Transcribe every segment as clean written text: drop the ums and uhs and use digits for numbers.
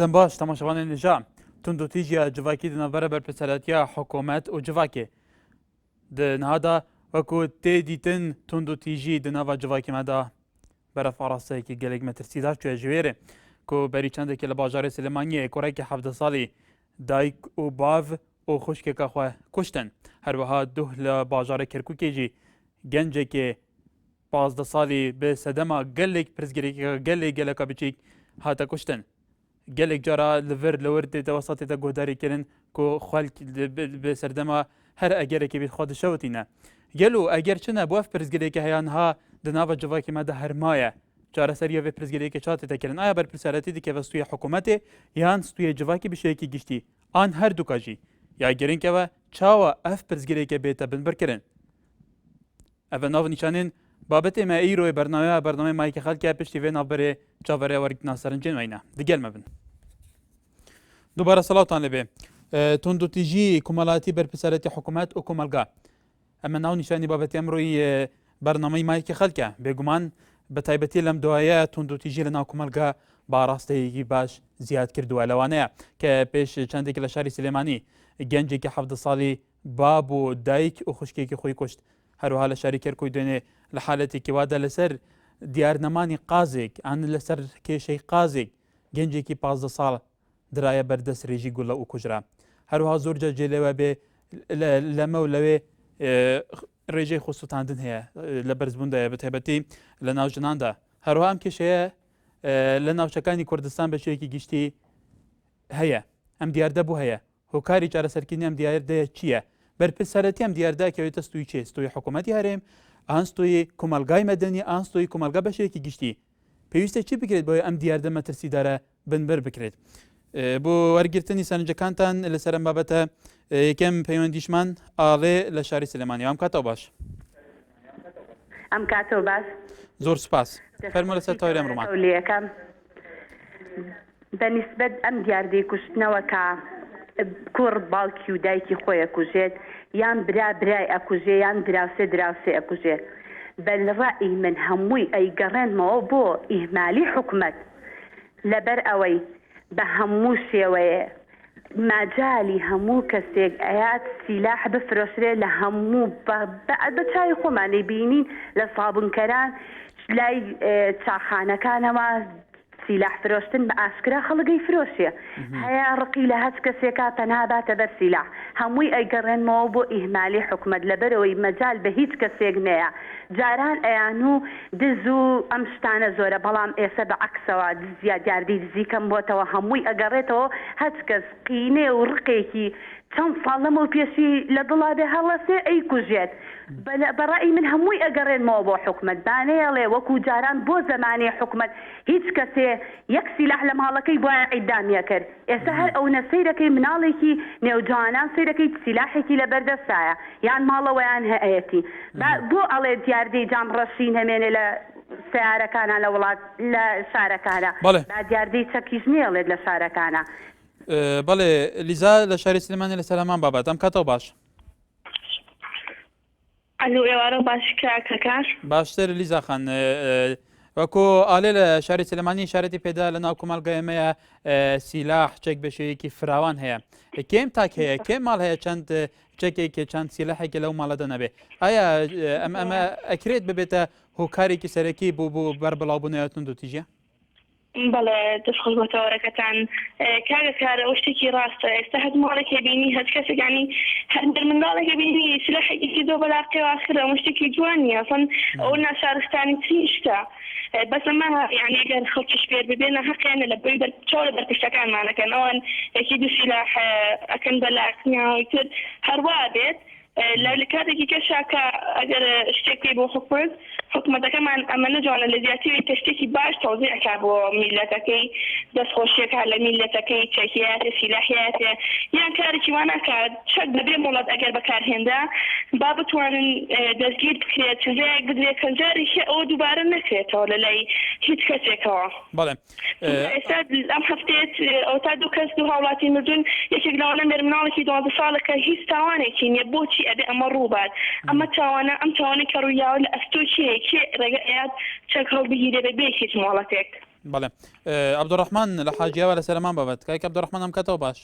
Dem baş temaşevanên hêja. Tundûtîjiya civakî di navbera berpirsyaretiya hikûmet û civakê. Di niha de wekû tê dîtin tundûtîjî di nava civakê me de berev arasteyekî gelek metirsîdar çûye ji wê rê ku berî çendekê li bajarê Silêmaniyê kurekî 17 salî dayik û bav û xwişkeka xwe kuştin. Her wiha duh li bajarê Kerkûkê jî gencekê 15 salî bi sedema gelek pirsgirêkeka gelê geleka biçîk hate kuştin. Gelek cara li vir li wir tête wesa tête guhdarî kirin ku xelk bi serdema her egerekê bît xwe dişewitîne. Gelo eger çi ne bo ev pirsgirêke heya niha di nava civakê me de hermaye? Çareseriya vê pirsgirêkê ça tête kirin? Aya berpirsyaretî dikeve stûyê hikûmetê yan stûyê civakê bi şêwekî giştî an her duka jî? Ya giring ew e çawa ev pirsgirêke bête binbirkirin? Ev e nav nîşanên babetê me îroyê bernameya bernameyê Mayke Xelke piştî vê navberê çaverêya wergirtina serincên weyne. Di gel me bin. Dubare selawtan lê bê. Tundûtîjî komelayetî berpirsyaretî hikûmet û komelga. Em e nav nîşanî babetê emroyî bernameyê Mayke Xelke. Bêguman bi taybetî lem duaye tundûtîjî li nav komelga bi arasteyekî baş ziyad kirdiwe. Lewaneye ke pêş çendekî li şarî Silêmanî gencekî 17 salî Bab û dayik û xwişkêkî xwe kuşt. Her wiha li şarî Kerkûk dênê li haletekî wa de li ser diyarnemanî qazêk an li ser kêşey qazêk gencekî 15 sal diraye ber dest rêjî gule û kujra. Her wiha zor car cê lêwe bê leme û lewê rêjey xwe sutandin heye li berzbûn de ye bi taybetî li nav jinan de. Her wiha em kêşeye li navçekanî Kurdistan bi şêwekî giştî heye. Em diyarde bû heye. Hokarî çareserkirina em diyardeye çi ye? Berpirsyaretiya em diyarde kewête stûyî çê? Stûyî hikûmetî herêm, an stûyî komelgayê medenî, an stûyî komelga beşeyekî giştî? Pêwîst e çi bikirêt bo em diyarde metirsîdare binbir bikirêt? Bo wergirtinî serincekantan li ser em babete yekem peywendîşman alê li şarî Silêmanî. Em kato baş. Em kato baş. Zor spas. Fermo li ser tawirê em roman. بە نیسبەت ئەم دیاردەی کوشتنەوە کە کوڕ باوکی و دایکی خۆی ئەکوژێت یان برا برای ئەکوژێ یان دراوسێ دراوسێ ئەکوژێ بە ڕەئی من هەمووی ئەیگەڕێنمەوە بۆ ئیهمالی حکومەت لەبەر ئەوەی بە هەموو شێوەیێ مەجالی هەموو کەسێک ئەیات سیلاح بفرۆشرێ لە هەموو بە بە چاوی خۆمان ئەیبینین لە سابونکەران لای چاخانەکانەوە سیلاح فرۆشتن بە ئاشکرا خەڵک ئەیفرۆشێ هەیە ڕقی لە هەچ کەسێکا پەنا باتە بەر سیلاح هەمووی ئەیگەڕێنمەوە بۆ ئیهمالی حکومەت لەبەرئەوەی مەجال بە هیچ کەسێک نەیا جاران ئەیانوو دز و ئەم شتانە زۆرە بەڵام ئێسە بە عەکسەوە دزیا دیاردەی دزی کەم بۆتەوە هەمووی ئەگەڕێتەوە هەچ کەس قینێ و ڕقێکی چەند ساڵ لەمەو پێشی لە دڵا بێ هەڵەسێ ئەیکوژێت بە ڕەئی من هەمووی ئەگەڕێنمەوە بۆ حکومەت با نەیەڵێ وەکو جاران بۆ زەمانێ حکومەت هیچ کەسێ یەک سیلاح لە ماڵەکەی بوایە عیدامی ئەکرد ئێستا هەر ئەونە سەیرەکەی مناڵێکی نێو جوانان سەیرەکەی سیلاحێکی لەبەر دەستایە یان ماڵەوەیان هەیەتی با بۆ ئەڵێ دیاردەی جام ڕەشی نەمێنێ لە سەیارەکانا لە وڵات لە شارەکانا بەڵێ. با دیاردەی چەکیش نەیەڵێت لە شارەکانا. بەڵێ لیزا لە شاری سلێمانی لەسەر هەمان بابەت ئەم کاتەوە باش. ئەلو ئێوارە باش کاک هەکار. باشتر لیزا خان وەکو ئالێ لە شاری سلێمانی شارەتی پێدا لە ناو کۆمەڵگای ئێمەیە سیلاح چەک بە شێوەیەکی فراوان هەیە کێم تاک هەیە کێم ماڵ هەیە چەند چەکێکی چەند سیلاحێکی لەو ماڵەدا نەبێ ئایا ئەم ئەمە ئەکرێت ببێتە هۆکارێکی سەرەکی بۆ بۆ بەربڵاوبوونەوە توندوتیژە بەڵێ دەست خۆش بۆ تەوەرەکەتان کاکە کار ئەوە شتێکی ڕاستە ئێستا هەر ماڵێک بینی هەر کەسێک ینی هەر منداڵێک بینی سلاحێکی کردەوە بەلاقەوە ئاخر ئەوە شتێکی جوان نییە ئەسڵەن ئەو ناشارستانی ترین شتە بەس ئەمە یعنی ئەگەر خەڵکیش فێر ببێ ناهەقیانە لە بۆی بەر چاو لە بەرپرسەکانمانەکەن ئەوان یەکی دوو سیلاح ئەکەن بە لاقیان تر هەروا بێت لە کاتێکی کەشا کە ئەگەر شتێک بکەی بۆ حکومەت، حکومەتەکەمان ئەمەنە جوانە لە جیاتی ئەوەی کە شتێکی باش تەوزیع کا بۆ میللەتەکەی، دەست خۆشیەکا لە میللەتەکەی، چەکیاتێ، سیلاحیاتێ، یان کارێکی وا ناکا، چەک بە بێ مۆڵەت ئەگەر بەکار هێنرا با بتوانن دەستگیر بکرێت، سزایەک بدرێت کە جارێکی ئەوە دووبارە نەکرێتەوە لە لای هیچ کەسێکەوە. بەڵێ. ئێستا ئەم هەفتەیە ئەوەتا دوو کەس دوو هاوڵاتی مردوون یەکێک لەوانە مێرمناڵێکی 12 ساڵە کە هیچ تاوانێکی نییە بۆچی ئەبێ ئەمە ڕووبات ئەمە تاوانە ئەم تاوانەی کە ڕوویاوە لە ئەستۆی کێیە کێ ڕێگە ئەیات چەک هەڵبگیرێ بە بێ هیچ مۆڵەتێک. بەڵێ عەبدولڕەحمان لە حاجیاوە لەسەر هەمان بابەت کاک عەبدولڕەحمان ئەم کاتەوە باش.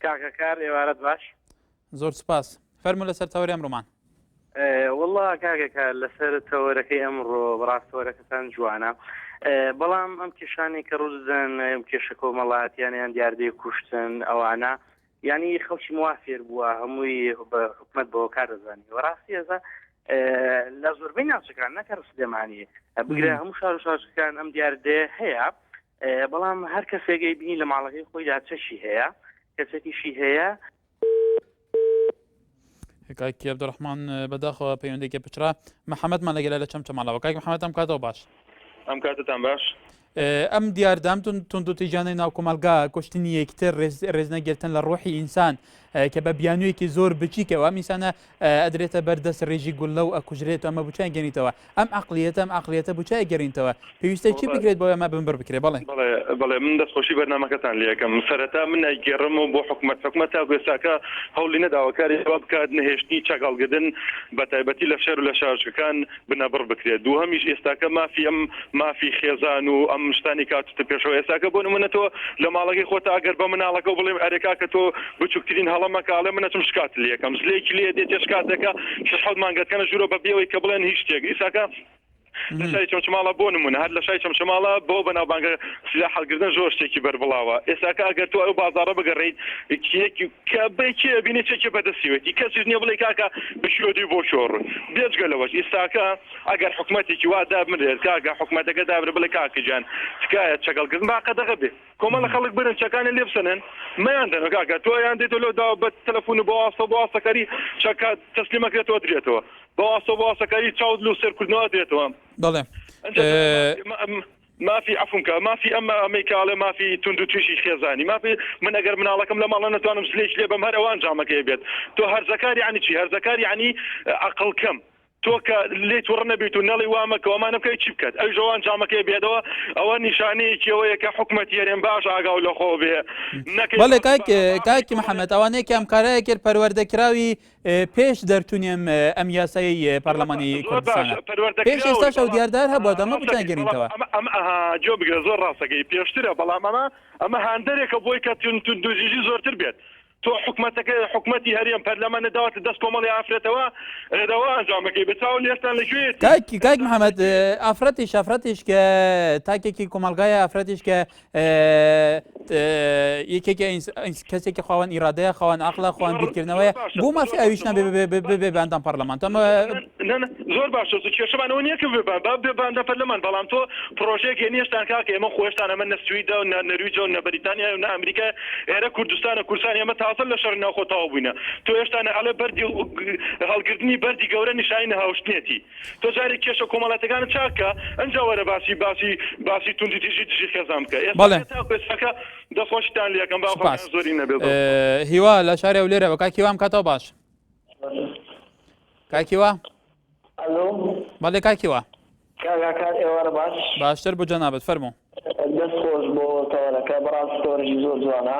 کاکە کار ئێوارەت باش. زۆر سپاس فەرموو لەسەر تەوەری ئەمڕۆمان. وەڵا کاکە کار لەسەر تەوەرەکەی ئەمڕۆ بەڕاست تەوەرەکەتان جوانە بەڵام ئەم کێشانەی کە ڕوودەدەن ئەم کێشە کۆمەڵاتیانە یان دیاردەی کوشتن ئەوانە یعنی خەڵکی موا فێر بووە هەمووی بە حکومت بە هۆکار دەزانانی وەڕاستی ئێستا لە زۆربەی ناوچەکان نەکەر سلێمانی بگرە هەموو شار و شارۆچکەکان ئەم دیاردەیە هەیە بەڵام هەر کەسێک ئەیبینی لە ماڵەکەی خۆیدا چەکی هەیە کەسێکیشی هەیە. کاکی عەبدولڕەحمان بەداخەوە پەیوەندێکی پچرا محەممەدمان لەگەلە لە چەمچەماڵەوە کاک محەممەد ئەم کاتەوە باش ئەم کاتتان باش ئەم دیاردام توندوتیژانەی ناو کۆمەلگا کوشتنی یەکتر ڕێزنەگرتن لە ڕۆحی ئینسان کە بە بیانوویەکی زۆر بچیکەوە ئەم ئینسانە ئەدرێتە بەر دەست ڕێژی گوللە و ئەکوژرێت ئەمە بچای گەنیتەوە ئەم عقلیەتە ئەم عقلیەتە بچای گەرینتەوە پێویستە چی بکرێت بۆ ئەمە بنبڕ بکرێت بەڵێ بەڵێ بەڵێ من دەستخۆشی بەرنامەکەتان لێ ئەکەم سەرەتا من ئەیگێڕمەوە بۆ حکومەت حکومەت تاکو ئێستاکە هەوڵی نەداوە کاری وا بکات نەهێشتنی چەک هەڵگردن بە تایبەتی لە شار و لە شارۆچکەکان بنەبڕ بکرێت دووهەمیش ئێستاکە مافی ئەم مافی خێزان و ئەم شتانی کاتوتە پێشەوە ئێستاکە بۆ نمونە تۆ لە ماڵەکەی خۆتا ئەگەر بە مناڵەکەو بڵێ ئەرێ کاکە تۆ بچوکترین هەڵە مەکە ئەڵێ من ئەچم شکات لێکەم زلێکی لێ دێتێ شکاتەکە شەش حەوت مانگە دەکەنە ژوورەوە بە بێوەی کە بڵێن هیچ شتێک ئیساکە لە شاری چەمچەماڵە بۆ نمونە هەر لە شاری چەمچەماڵە بۆ بەناوبانگە سلاح هەڵگردن زۆر شتێکی بەربڵاوە ئێستاکە ئەگەر تۆ ئەو بازاڕە بگەڕێیت یەکی کە بێ کێ بینێ چێکی بەدەستیوێتی کەسیش نییە بڵێ کاکە بشیۆ دوی بۆ شۆڕ بێجگە لەوەش ئیستاکە ئەگەر حکومەتێکی وا دابنرێت کاکە حکومەتەکە دابنرێت بڵێ کاکە گیان تکایە چەکەڵکردن با قەدەغە بێ کۆمەڵە خەڵک برن چەکانیان لێ بسەنن مەیان دەنەوە کاکە تۆ یان دێتەوە لەو داوە بە تەلەفون و بە واستە بۆ واستەکاری چەکە تەسلیمەکرێتەوە درێتەوە بە واستە بۆ واستەکاری چاوت لو سێرکردنەوە درێتەوە بەڵێ مافی عەفوم کە مافی ئەمە ئەمەی کە ئەڵێ مافی توند و تویژی خێزانی مافی من ئەگەر مناڵەکەم لە ماڵە نەتوانم زلێکی لێ بەم هەر ئەوە ئەنجامەکەی بێت تۆ هەرزەکار یعنی چی هەرزەکار یعنی عەقڵ کەم تۆ کە لێی توڕە نەبیت و نەڵی وا مەکە ئەمانە بکە چی بکات ئەویش ئەوە ئەنجامەکەی بێتەوە ئەوە نیشانەیەکی ئەوەیە کە حکومەتی هەرێم باش ئاگاو لە خۆ بێ نەکەی بەڵێ کاک کاکی محەممەد ئەوانەیە کە ئەم کارەیە کرد پەروەردە کراوی پێش دەرچوونی ئەم ئەم یاسایەی پەرلەمانی کوردستانە پێش ئێستاش ئەو دیاردار هەبووە دەمە بچان گەرینتەوە ئەم ئەها جۆ بگرە زۆر ڕاستەکەی پێشترە بەڵام ئەمە ئەمە هاندەرێکە بۆی کە توندوتیژی زۆرتر بێت تۆ حکومەتەکە حکومەتی هەرێم پەرلەمان نەداوەتە دەست کۆمەڵی ئافرەتەوە ڕێدەوە ئەنجامەکەی بە چاو لێستان لە کوێیەتی کاک کاک محەممەد ئافرەتیش ئافرەتیش کە تاکێکی کۆمەڵگایە ئافرەتیش کە یەکێکی کەسێکی خاوەن ئیرادەیە خاوەن عقلە خاوەن بیرکردنەوەیە بۆ مافی ئەویش نابێ بێ بە ئەندام پەرلەمان تەمە زۆر باشە کێشەمان ئەوە نییە کە بێ بە ئەندام پەرلەمان بەڵام تۆ پرۆژەیەک هێنی هێشتان کاکە ئێمە خۆشتان ئەمە نە سویدە و نە نەرویجە و نە بەریتانیا و نە ئەمریکا ئێرە کوردستانە کوردستان ئێمە تازە لە شەڕی ناوخۆ تەواو بووینە تۆ هێشتان ئەڵێ بەردی هەڵگرتنی بەردی گەورە نیشانی نەهاوشتنێتی تۆ جارێک کێشە کۆمەڵاتەکانت چاک کە ئەنجا وەرە باسی باسی باسی توندوتیژی دژی خێزان بکە ئێستا بەڵێ. تاکو ئێستاکە دەستخۆشیتان لێ ئەکەم با سوپاس. خۆتان زۆری نەبێ زۆر سوپاس. هیوا لە شاری هەولێرەوە کاک هیوا ئەم کاتەوە باش کاک هیوا ئەلۆ بەڵێ کاک هیوا کاک هاکار ئێوارە باش باشتر بوو جەنابت فەرموو. دەست خۆش بۆ تەوەرەکە بەڕاستی تەوەرێکی زۆر جوانە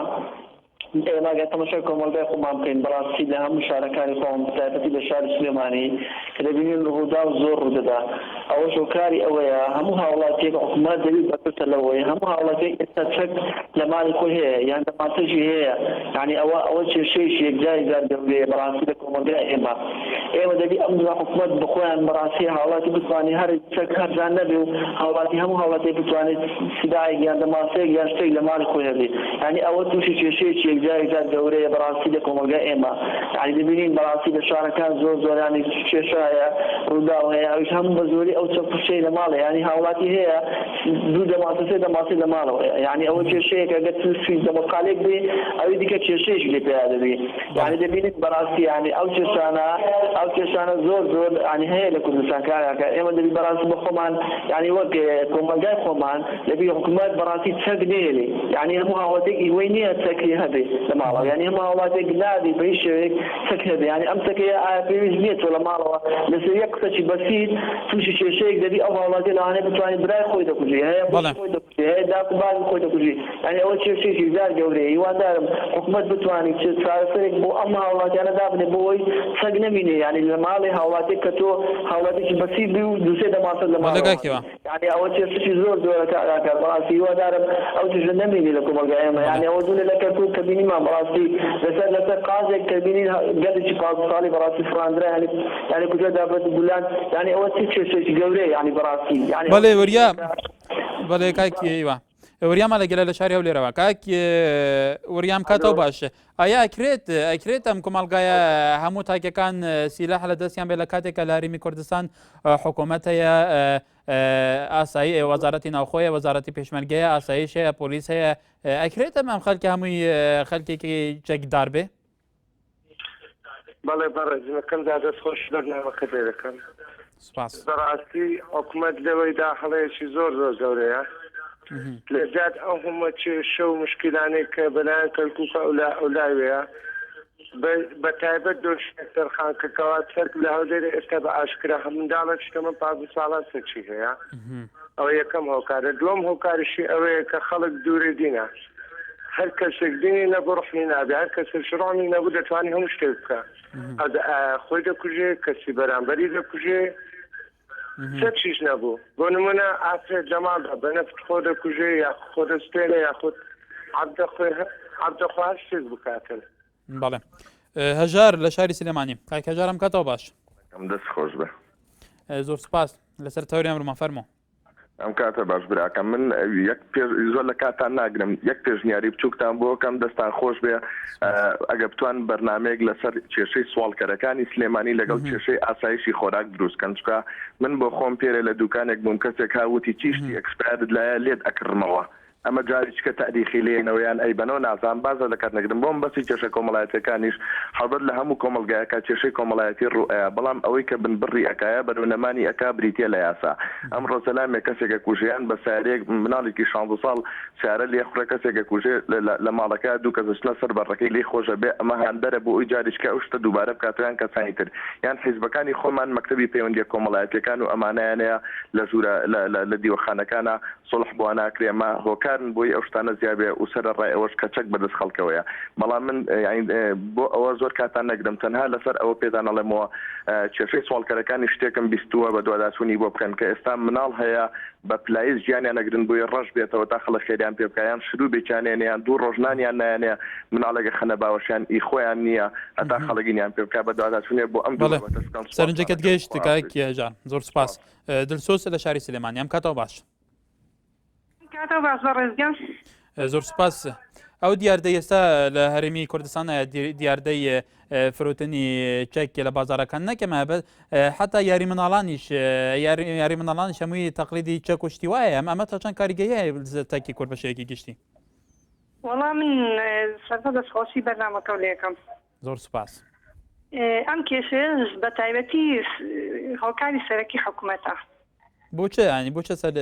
ئێمە گەر تەماشای کۆمەڵگای خۆمان بکەین بەڕاستی لە هەموو شارەکانی خۆمان بەتایبەتی لە شاری سلێمانی کە دەبینین ڕووداو زۆر ڕوودەدا ئەوەش هۆکاری ئەوەیە هەموو هاوڵاتیەک حکومەت دەبی بەرپرسە لەوەی هەموو هاوڵاتیەک ئێستا چەک لە ماڵی خۆی هەیە یان دەمانچەشی هەیە یانی ئەوە ئەوە کێشەیەکی یەکجاری زار گەورەیە بەڕاستی لە کۆمەڵگای ئێمە ئێمە دەبی ئەم جۆرە حکومەت بەخۆیان بەڕاستی هاوڵاتی بتوانێ هەر چەک هەرزان نەبێ و هاوڵاتی هەموو هاوڵاتیەک بتوانێت سلاحێک یان دەمانچەیەک یان شتێک لە ماڵی خۆی هەبێ یانی ئەوە تووشی کێشەیەکی یەکجار یەکجار گەورەیە بەڕاستی لە کۆمەڵگای ئێمە یانی دەبینین بەڕاستی لە شارەکان زۆر زۆر یانی کێشە هەیە ڕووداو هەیە ئەویش هەموو بە زۆری ئەو چەک کوشتەی لە ماڵێ یانی هاوڵاتی هەیە دوو دەمانچە سێ دەمانچەی لە ماڵەوە هەیە یانی ئەوە کێشەیەکە گەر تووشی دەمەقالێک بێ ئەوی دیکە کێشەیەکی لێ پەیا دەبی یانی دەبینیت بەڕاستی یانی ئەو کێشانە ئەو کێشانە زۆر زۆر یانی هەیە لە کوردستان کاکە ئێمە دەبی بەڕاستی بە خۆمان یانی وەک کۆمەڵگای خۆمان دەبی حکوومەت بەڕاستی چەک نێلێ یانی هەموو هاوڵاتێک ئیوەی نییە چەکی هەبێ لە ماڵەوە یانی هەموو هاوڵاتێک نابی بە هیچ شێوەیەک چەک هەبێ یانی ئەم چەکەیە ئایا پێویست نییە تۆ لە ماڵەوە لەسەر یەک قسەکی بەسیت تووشی کێشەیەک دەبی ئەو هاوڵاتیە لەوانەیە بتوانێت برای خۆی دەکوژی هەیە بەڵێ. خۆی دەکوژی هەیە داک و باوکی خۆی دەکوژی یانی ئەوە کێشەیەکی یەکجار گەورەیە هیوادارم حکومەت بتوانێت چارەسەرێک بۆ ئەم هاوڵاتیانە دابنێ بۆ ئەوەی چەک نەمینێ یانی. یعنی لە ماڵی هاوڵاتیەک کە تۆ هاوڵاتیەکی بەسیط بی و دووسێ دەمانچەت لە بەڵێ ماڵەوە کاک هەبی هیوا. یعنی ئەوە چێشتێکی زۆر زۆرە کاک ئاکار بەڕاستی هیوادارم ئەو چێژە نەمێنی لە کۆمەڵگای ئێمە بەڵێ. یعنی ئەوە دوونە لە کەرکوک کە بینیمان بەڕاستی لەسەر لەسەر قازێک کە بینین گەلێکی 15 ساڵی بەڕاستی فڕاندرا یعنی یعنی کوژە دا بە گولان یعنی ئەوە چ کێشەیەکی گەورەیە یعنی بەڕاستی یعنی ئەوە بەڵێ وریا کێشەیەکە بەڵێ کاک هیوا وریامان لەگەلە لە شاری هەولێرەوە کاک وریام کاتەوە ئەلۆ باش ئایا ئەکرێت ئەکرێت ئەم کۆمەڵگایە هەموو تاکەکان سیلاح لە دەستیان بێ لە کاتێکە لە هەرێمی کوردستان حکوومەت هەیە ئاسایی وەزارەتی ناوخۆیە وەزارەتی پێشمەرگەیە ئاسایش هەیە پۆلیس هەیە ئەکرێت ئەم ئەم خەلکی هەمووی خەلکێکی چەکدار بێ بەڵێ بەڕێز یەکەمدا دەست خۆش بەرنامەکە لێ دەکەم. سپاس. بەڕاستی حکومەت لەوەیدا هەڵەیەکی زۆر زۆر گەورەیە لە زیاد ئەو هەموو کێشە و مشکلانەی کە بەلایەن کەرکووکە ئەولا ئەولاوەیە بە تایبەت دۆشێک تەرخان کە کەوا چەک لە هەولێر ئێستا بە ئاشکرا هەم منداڵێکی تەمەن 15 ساڵان چەکی هەیە ئەوە یەکەم هۆکارە دووەم هۆکارشی ئەوەیە کە خەڵک دوورە دینە هەر کەسێک دینی نەبوو ڕحمی نابێ هەر کەسێک ڕحمی نەبوو دەتوانێت هەموو شتێک بکە خۆی دەکوژێ کەسی بەرامبەری دەکوژێ چەکیش نەبوو بۆ نمونە ئافرەت لە ماڵدا بە نەفت خۆ دەکوژێ یا خۆ دەستێنێ یاخود عەبدەخۆ عەبدەخۆ هەر شتێک بکاتن. بەڵێ هەژار لە شاری سلێمانی کاک هەژارم کاتەوە باش. دەست خۆش بێ. زۆر سپاس لەسەر تەوری ئەمرمان فەرموو. ئەم کاتە باش براکەم من یەک پێش زۆر لە کاتتان ناگرم یەک پێشنیاری بچووکتان بۆ کەم دەستان خۆش بێ ئەگە بتوان بەرنمەیەک لەسەر کێشەی سواڵکەرەکانی سلێمانی لەگەڵ کێشەی ئاسایشی خۆراک دروست کەن چکە من بۆ خۆم پێرێ لە دوکانێک بووم کەسێک هاوتی چیشتی expired ت لایە لێت ئەکڕمەوە ئەمە جاریچکە تاریخی لێنەوە یان ئەیبەنەوە نازانم با زۆر لە کات نەگرم بۆم بەسی کێشە کۆمەڵایەتیەکانیش هەڵبەت لە هەموو کۆمەڵگایەکا کێشەی کۆمەڵایەتی ڕوو ئەیا بەڵام ئەوەی کە بنبڕی ئەکا یا بەرەو نەمانی ئەکا بریتیە لە یاسا ئەمڕۆ زەلامێک کەسێک ئەکوژێ یان بە سەیارەیەک مناڵێکی شانزە ساڵ سەیارە لێ خوڕێ کەسێک ئەکوژێ لە ماڵەکەیا دوو کەس ئەچنە سەر بەڕەکەی لێی خۆش ئەبێ ئەمە هاندەرە بۆ ئەوی جاریچکە ئەو شتە دووبارە بکاتەوە یان کەسانی تر یان حیزبەکانی خۆمان مەکتەبی پەیوەندیە کۆمەڵایەتیەکان و ئەمانەیانەیە لە ژوورە لە دیوەخانەکانا سوڵح بۆ ناکرێ ئەمە هۆکارن بۆی ئەو شتانە زیابێ و سەرەڕای ئەوەش کە چەک بەدەست خەڵکەوەیە بەڵام من یانی بۆ ئەوە زۆر کاتان نەگرم تەنها لەسەر ئەوە پێتان ئەڵێمەوە کێشەی سواڵکەرەکانی شتێکم بیستووە بەدواداچوونی بۆ بکەن کە ئێستا مناڵ هەیە بە پلایز گیانیان ئەگرن بۆی ڕەش بێتەوە تا خەڵک خێریان پێ بکا یان شروبێکیان ئێنێ یان دوو ڕۆژ نانیان نایەنێ مناڵێک ئەخەنە باوەشیان ئی خۆیان نییە هەتا خەڵک ئینیان پێ بکا بەدواداچوونێ بۆ ئەم دوو بەڵێ بابەتەش بکەن سوپاستان سەرنجەکەت ئەکەم گەیشت خوا کاک حافیز. جان زۆر سوپاس دلسۆز لە شاری سلێمانی ئەم کاتەوە باش. کاتەوە باش بەڕێز گیان. زۆر سوپاس. ئەو دیاردەی ئێستا لە هەرێمی کوردستان دیاردەی فرۆتنی چەک لە بازارەکان نەکەمە بە حتا یاری مناڵانیش یاری مناڵانیش هەمووی تەقلیدی چەک و شتی وایە ئەم ئەمە تا چەند کاریگەری هەیە تاکی کورد بە شێوەیەکی گشتی وەڵا من سەرەتا دەستخۆشی بەرنامەکەو لێکەم. زۆر سوپاس. ئەم کێشەیەش بە تایبەتی هۆکاری سەرەکی حکومەتە. بۆ چ یانی بۆ چ سەر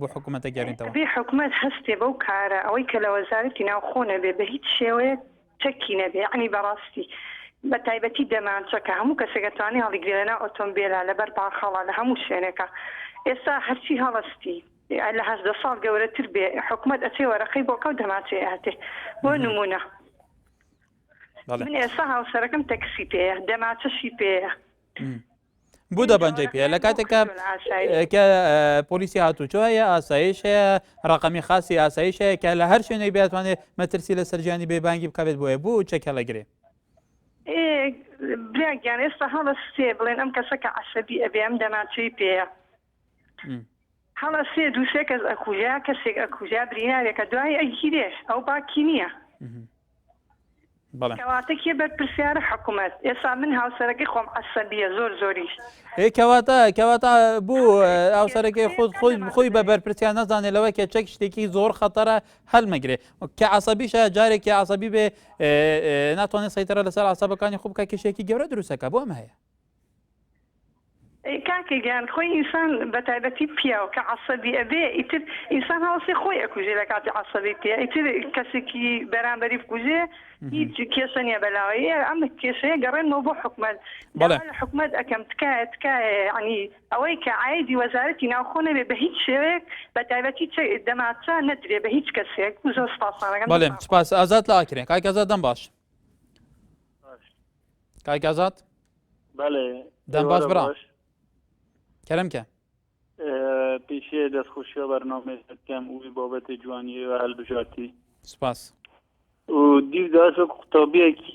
بۆ حکومەتە گەرێنتەوە؟ ئەبێ حکومەت هەستێ بەو کارە ئەوەی کە لە وەزارەتی ناوخۆ نەبێ بە هیچ شێوەیەک چەکی نەبێ یەعنی بەڕاستی بە تایبەتی دەمانچە کە هەموو کەسێک ئەتوانێ هەڵیگرێ لەناو ئۆتۆمبێلا لەبەر باخەڵا لە هەموو شوێنێکا ئێستا هەرچی هەڵستی لە 18 ساڵ گەورەتر بێ حکومەت ئەچێ وەرەقەی بۆ کەو دەمانچەی ئەهاتێ بۆ نمونە من ئێستا هاوسەرەکەم تەکسی پێیە دەماچەشی پێیە. بۆ دەبەنجەی پێ لە کاتێکە کە پۆلیسی هاتوچۆ هەیە ئاسایش هەیە ڕقەمی خاصی ئاسایش هەیە کە لە هەر شوێنێک بێتوانێت مەترسی لە سەرجیانی بێبانگی بکەێت بۆیە بۆ چەکە لەگرێ براگیان ئێستا هەڵە سێ بڵێن ئەم کەسە کە عسەبی ئەبێ ئەم دەماچەی پێیە هەڵە سێ دووسێ کەس ئەکوژە کەسێک ئەکوژە برینارێکە دوای ئەگیرێ ئەو باکی نییە کەواتە کێ بەرپرسیارە حکومەت ئێستا من هاوسەرەکەی خۆم عەسەبیە زۆر زۆریش ئێ کەواتە کەواتە بۆ هاوسەرەکەی خۆت خۆی خۆی بە بەرپرسیار نەزانێت لەوە کە چەک شتێکی زۆر خەتەرە هەلمەگرێ کە عسەبیشە جارێکی عسەبی بێ ناتوانێت سەیتەرە لەسەر عسەبەکانی خۆ بکە کێشێکی گەورە دروستەکە بۆ ئەمە هەیە کاکە گیان خۆی ئینسان بە تایبەتی پیاو کە عەسەبی ئەبێ ئیتر ئینسان هەڵسێ خۆی ئەکوژێ لە کاتی عەسەبی پێ ئیتر کەسێکی بەرامبەری بکوژێ هیچ کێشە نییە بەلاوە ئەم کێشەیە گەڕێنمەوە بۆ حکومەت بەڵێ داوا لە حکومەت ئەکەم تکایە تکایە یعنی ئەوەی کە عایدی وەزارەتی ناوخۆ نەبێ بە هیچ شێوەیەک بە تایبەتی دەماچە نەدرێ بە هیچ کەسێک زۆر سپاستان ئەکەم بەڵێ دەستان خۆش. سپاس ئازاد لە ئاکرێ کاک ئازاد دەم باش کاک ئازاد. بەڵێ دەم باش برا. کەرەم کە. پیشێ دەستخۆشیە بەرنامەی دەکەم وی بابەتی جوانی ئێوە هەلبژارتی. سپاس. و دیو داس وەک قوتابیەکی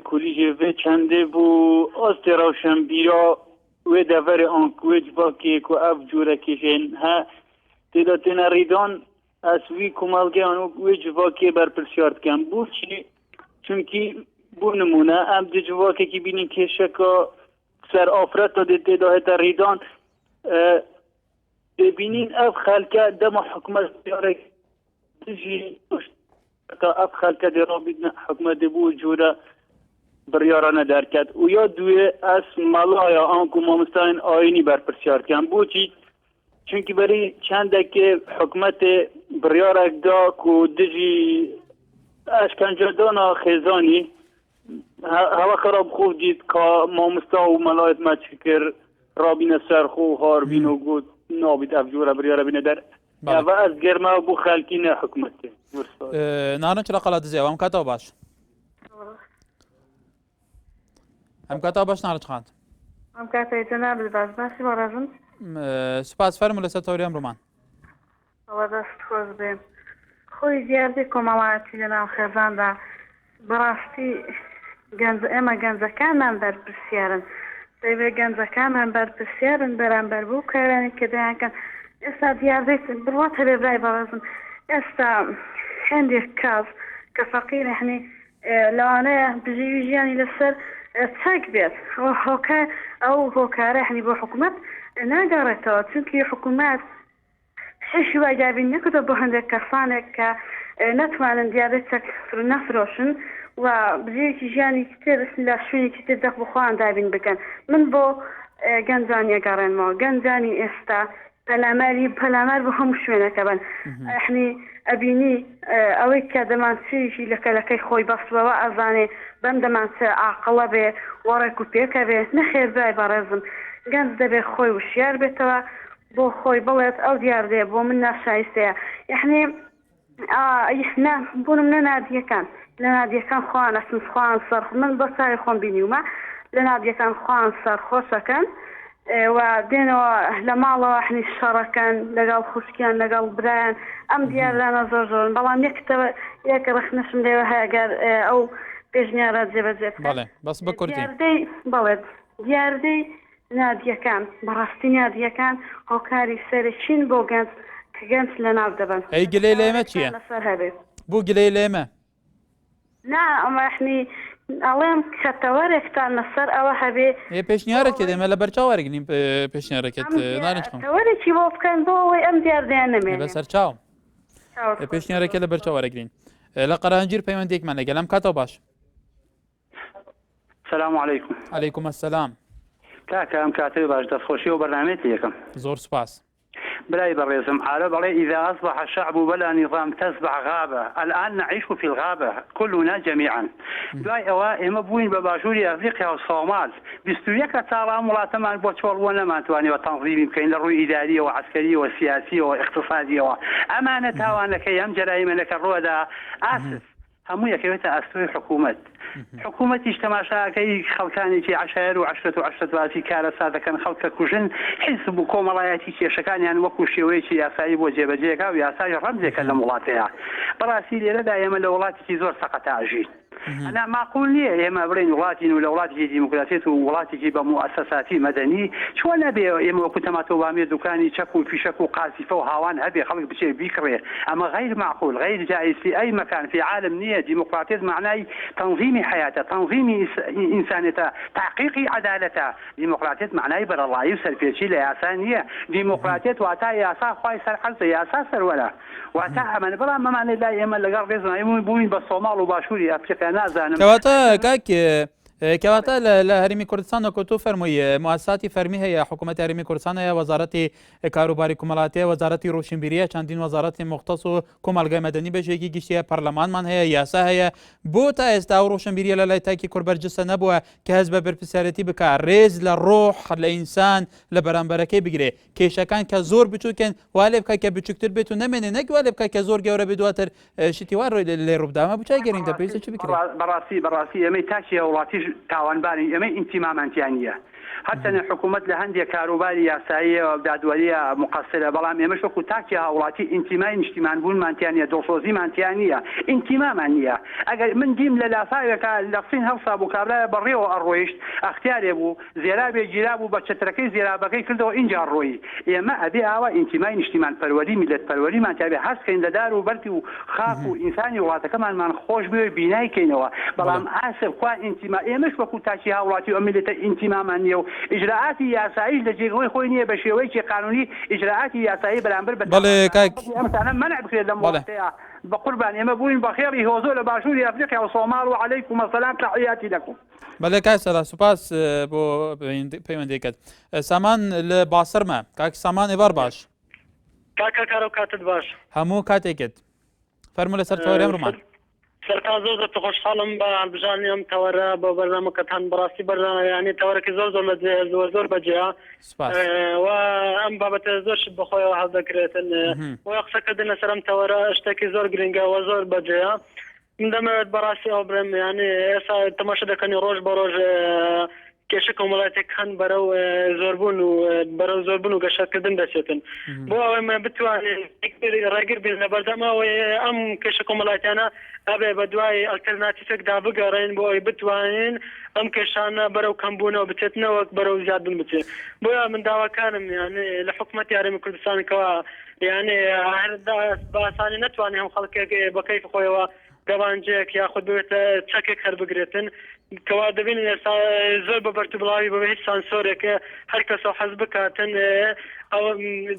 کولیژێ vê çendê bû astê rewşenbîra wê deverê an wê civakê ku ev cûre kêşên he têda têne rîdan ez wî komelgeyan û wê civakê berpirsyar dikem. Boçî çunkî bo nimûne em di civakekî bînin kêşeka ser afreta dê têda hête rîdan دەبینین ئەف خەلکە دەما حکومەت بیارێک دژی تا ئەف خەلکە دێ ڕابیت حکومەت دێ بۆ جۆرە بڕیارانە دەرکەت و یا دوێ ئەس مەڵایە ئانکو مامۆستایان ئاینی بەرپرسیار کەم بۆچی چونکی بەری چەندێک حکومەت بڕیارێک دا کو دژی ئەشکەنجەدانا خێزانی هەوا خراب خوف دیت کا مامۆستا و مەلایت مە چ کرد ڕابینە سەر خۆ و هاربین و گوت نابیت ئەف جۆرە بڕیارە بینە دەر ئەڤە ئەس گەرمە بۆ خەلکی نە حکومەتێ نارنج لە قەڵا دزێ ئەم کاتەوە باش ئەم کاتەوە باش نارنج خان ئەم کاتەی جەنابت باش باسی بەڕێزم سوپاس فەرموو لەسەر تەوری ئەمڕۆمان ئەوە دەست خۆش بێ. خۆی دیاردەی کۆمەڵایەتی لە ناو خێزاندا بەڕاستی گەنج ئێمە گەنجەکانمان بەرپرسیارن دەبێ گەنجەکانمان بەرپرسیارن بەرامبەر بەو کارانەی کە دەیانکەن ئێستا دیاردەی بڕوات هەبێ برای بەڕێزم ئێستا هێندێک کەس کە فەقیرە یەعنی لەوانەیە بژێوی ژیانی لەسەر چەک بێت هۆکار ئەو هۆکارە یەعنی بۆ حکومەت ناگەڕێتەوە چونکی حکومەت هیچ هیوای دابین نەکردوە بۆ هەندێک کەسانێک کە نەتوانن دیاردەی چەک نەفرۆشن و بژێویەکی ژیانێکی تر لە شوێنێکی تر دەق بۆ خۆیان دابین بکەن من بۆ گەنجانی ئەگەڕێنمەوە گەنجانی ئێستا پەلاماری پەلامار بۆ هەموو شوێنەکە بن یەعنی ئەبینی ئەوەی کە دەمانچەیەکی لە کەلەکەی خۆی بەستوە وا ئەزانێ بەم دەمانچە عاقڵە بێ و ڕێک و پێکە بێ نەخێر برای بەڕێزم گەنج دەبێ خۆی وشیار بێتەوە بۆ خۆی بڵێت ئەو دیاردەیە بۆ من ناشایستەیە یەعنی نا بۆ نمونە نادیەکان لە نادیەکان خۆیان ئەچن خۆیان سەر من بە چاوی خۆم بینیومە لە نادیەکان خۆیان سەرخۆشەکەن و دێنەوە لە ماڵەوە حنی شەڕەکەن لەگەڵ خوشکیان لەگەڵ برایان ئەم دیاردانە زۆر زۆرن بەڵام یەک یەک ڕەخنەشم لێوە هەیە گەر ئەو پێشنیارە جێبەجێ بکەن بەڵێ بەس بە کوردی دیاردەی بەڵێ دیاردەی نادیەکان، بەڕاستی نادیەکان هۆکاری سەرەکین بۆ گەنج کە گەنج لەناو دەبەن. ئەی گلەی لە ئێمە چیە؟ لەسەر هەبێت. بۆ گلەی لە ئێمە؟ نا ئەمە یەعنی ئەڵێم کە تەوەرێکتان لەسەر ئەوە هەبێ. ئێ پێشنیارت کرد ئێمە لەبەرچاو وەرگرین پێشنیارەکەت نارنج خان. تەوەرێکی بۆ بکەن بۆ ئەوەی ئەم دیاردەیە نەمێنێ. بەسەرچاوم. پێشنیارەکە لەبەرچاو وەرەگرین. لە قەرەهەنجیر پەیوەندیەکمان لەگەل ئەم کاتەوە باش. سلام علیکم. علیکم السلام. کاکە ئەم کاتەی باش دەستخۆشی ئەو بەرنامەیەت لێکەم. زۆر سوپاس. برای بەڕێزم عارەب ئەڵێ اذا اصبح الشعب بلا نظام تصبح غابە الان نعیش فی الغابە کلنا جمیعا دوای ئەوە ئێمە بووین بە باشووری ئەفریقیا و سۆمال 21 ساڵە ئەم وڵاتەمان بۆ چۆڵ بووە نەمانتوانیوە تەنظیمی بکەین لە ڕووی ئیداریەوە عەسکەریەوە سیاسیەوە ئیقتصادیەوە ئەمانە تاوانەکەی ئەم جەرایمەنەکە ڕووەدا ئاسف هەمووی ئەکەوێتە ئەستۆی حکوومەت. حکوومەتیش تەماشا ئەکەی خەڵکانێکی عەشایەر و عەشرەت و عەشرەت باسی کارەسات دەکەن، خەڵک ئەکوژن، حیزب و کۆمەڵایەتی کێشەکانیان وەکوو شێوەیەکی یاسایی بۆ جێبەجێ ئەکا و یاساش ڕەمزێکە لەم وڵاتەیا. بەڕاستی لێرەدا ئێمە لە وڵاتێکی زۆر سەقەتا ئەژین. ئەنا ماقوول نییە ئێمە بڵێین وڵاتین و لە وڵاتێکی دیموکراسیەت و وڵاتێکی بە موئەسەساتی مەدەنی چۆن ئەبێ ئێمە وەکوو تەماتە و بامیە دوکانی چەک و فیشەک و قازیفە و هاوان هەبێ خەڵک بچێ بیکڕێ ئەمە غیر معقول غیر جائز فی ئەی مکان فی عالم نییە دیموقراتیەت مەعنای تەنزیمی حەیاتە تەنزیمی ئینسانێتە تەحقیقی عەدالەتە دیموقراتیەت مەعنای بەرەڵایی و سەرپێچی لە یاسا نییە دیموقراتیەت واتا یاسا خوای سەر عەرزە یاسا سەروەرە واتا ئەمانە بەڵام ئەمانە لای ئێمە لەگەڵ ڕێزما ئێمە بووین بە سۆماڵ و باشووری ئەفریقیا نازانم کەواتە کاک کەواتە لە هەرێمی کوردستان وەکو تۆ فەرمووی موسساتی فەرمی هەیە حکوومەتی هەرێمی کوردستان هەیە وەزارەتی کاروباری کۆمەڵاتیە وەزارەتی ڕۆشنبیریە چەندین وەزارەتی مختص و کۆمەڵگای مەدەنی بەشێکی گشتیە پەرلەمانمان هەیە یاسا هەیە بۆ تا ئێستا ئەو ڕۆشنبیریە لە لای تاکی کورد بەرجستە نەبووە کە هەست بە بەرپرسیارێتی بکا ڕێز لە ڕۆح لە ئینسان لە بەرامبەرەکەی بگرێ کێشەکان کە زۆر بچووکن وا لێ بکە کە بچووکتر بێت و نەمێنێ نەک وا لێ بکە کە زۆر گەورە بێت دواتر شتی وا لێ ڕووبدا ئەمە بچای گرنگە پێویستە چی بکرێت بەڕاستی بەڕاستی ئێمەی تاکی هاوڵاتیش. تاوانبارین ئێمەی ئینتیمامان تیا نییە. هەرچەندە حکوومەت لە هەندێک کاروباری یاساییەوە دادوەرییە موقەسرە، بەڵام ئێمەش وەکوو تاکی هاووڵاتی ئینتیمای نیشتیمانبوونمان تیا نییە، دڵسۆزیمان تیا نییە، ئینتیمامان نییە. ئەگەر من دیم لە لافاوێکا لە صین هەڵسابوو کابرایە بە ڕێوە ئەڕۆیشت، ئەختیارێ بوو، زێرابێ گیرابوو بە چەترەکەی زێرابەکەی کردەوە ئینجا ڕۆیی. ئێمە ئەبێ ئاوا ئینتیمای نیشتیمانپەروەری، میللەتپەروەریمان تیا بێ، هەست کەین لە دار و بەرد و خاک و ئینسانی وڵاتەکەمانمان خۆش بوێ بینای کەینەوە، بەڵام ئاسف کوا ئینتیما، ئێمەش وەکو تاکی هاوڵاتی و ئەم میللەتە ئینتیمامان نییە و ئیجرائاتی یاساییش لە جێگەی خۆی نییە بە شێوەیەکی قانونی ئیجرائاتی یاسایی بەرامبەر بە بەڵێ کاک تاوانباران ئەم شتانە مەنع بکرێت لەم بەڵێ. وڵاتەیا بەقوربان ئێمە بووین بە خێڵی هۆزۆ لە باشووری ئەفریقیا و سۆماڵ و عەلەیکوم السلام تەحیاتی لەکوم. بەڵێ کاک سەلا سوپاس بۆ پەیوەندیەکەت. سامان لە باسرمە کاک سامان ئێوار باش. کاکە کارە کاتت باش. هەموو کاتێکت فەرموو لەسەر تەوەری ئەمڕۆمان. سەرەتا زۆر زۆر خۆشحاڵم بە هەڵبژاردنی ئەم تەوەرە بۆ بەرنامەکەتان بەڕاستی بەرنامە یانی تەوەرەکە زۆر زۆر لە جێ زۆر زۆر بەجێیە سپاس. و ئەم بابەتە زۆر شت بەخۆیەوە هەڵدەگرێتن بۆیە قسەکردن لەسەر ئەم تەوەرە شتێکی زۆر گرنگە و زۆر بەجێیە من دەمەوێت بەڕاستی ئەوە بڵێم یانی ئێستا تەماشا دەکەنی ڕۆژ بە ڕۆژ کێشە کۆمەڵایەتیەکان بەرەو زۆربوون و بەرەو زۆربوون و گەشەکردن دەچێتن بۆ ئەوەی مە بتوانین ڕێگر بین لە بەردەم ئەوەی ئەم کێشە کۆمەڵایەتیانە ئەبێ بە دوای ئەلتەرناتیفێکدا بگەڕێین بۆ ئەوەی بتوانین ئەم کێشانە بەرەو کەمبوونەوە بچێت نەوەک بەرەو زیادبوون بچێت بۆیە من داواکارم یانێ لە حکومەتی هەرێمی کوردستان کەوا یانێ هەر بە ئاسانی نەتوانێ هەم خەڵکێک بە کەیف خۆیەوە دەبانجەیەک یاخود ببێتە چەکێک هەربگرێتن کەوا دەبینین ئێستا زۆر بە بەرت و بڵاوی بەبێ هیچ سانسۆرێک هەر کەسەو حەز بکاتن ئەو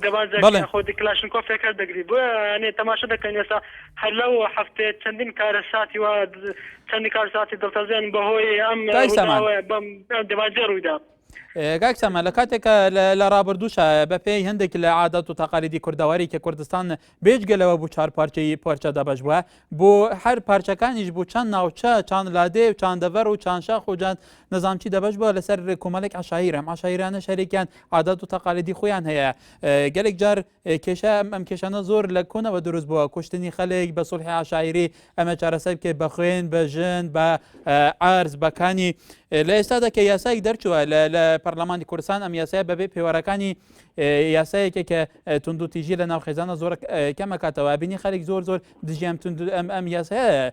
دەبانجەک بەڵێ. یاخود کلاشنکۆفێک هەردەگری بۆیە یانێ تەماشا دەکەین ئێستا هەر لەو هەفتەیە چەندین کارەساتی وا چەندین کارەساتی دڵتەزێن بەهۆی ئەم کاک سامان. ڕووداوە بەم دەبانجە ڕوویدا. کاک سامان لە کاتێکا لە ڕابردووشا بەپێی هەندێک لە عادات و تەقالیدی کوردەواری کە کوردستان بێجگە لەوە بوو چار پارچەی پارچە دابەش بووە بۆ هەر پارچەکانیش بوو چەند ناوچە چند لادێ و چند دەڤەر و چند شاخ و جان نەزام چی دەبەش بووە لەسەر کۆمەڵێک عەشاییر ئەم عەشایرانە شەرێکیان عادات و تەقالیدی خۆیان هەیە گەلێک جار کێشە ئەم کێشانە زۆر لە کۆنەوە دروست بووە کوشتنی خەلێک بە سوڵحی عەشایری ئەمە چارەسەر بکەێت بە خوێن بە ژن بە عرز بەکانی لە ئێستادا کە یاسایەک دەرچووە لە پەرلەمانی کوردستان ئەم یاسایە بەبێ پێوەرەکانی یاسایەکە کە توندوتیژی لە ناو خێزانە زۆر کەمەکاتەوە بینی خەڵک زۆر زۆر دژی ئەم توند ئەم ئەم یاسایە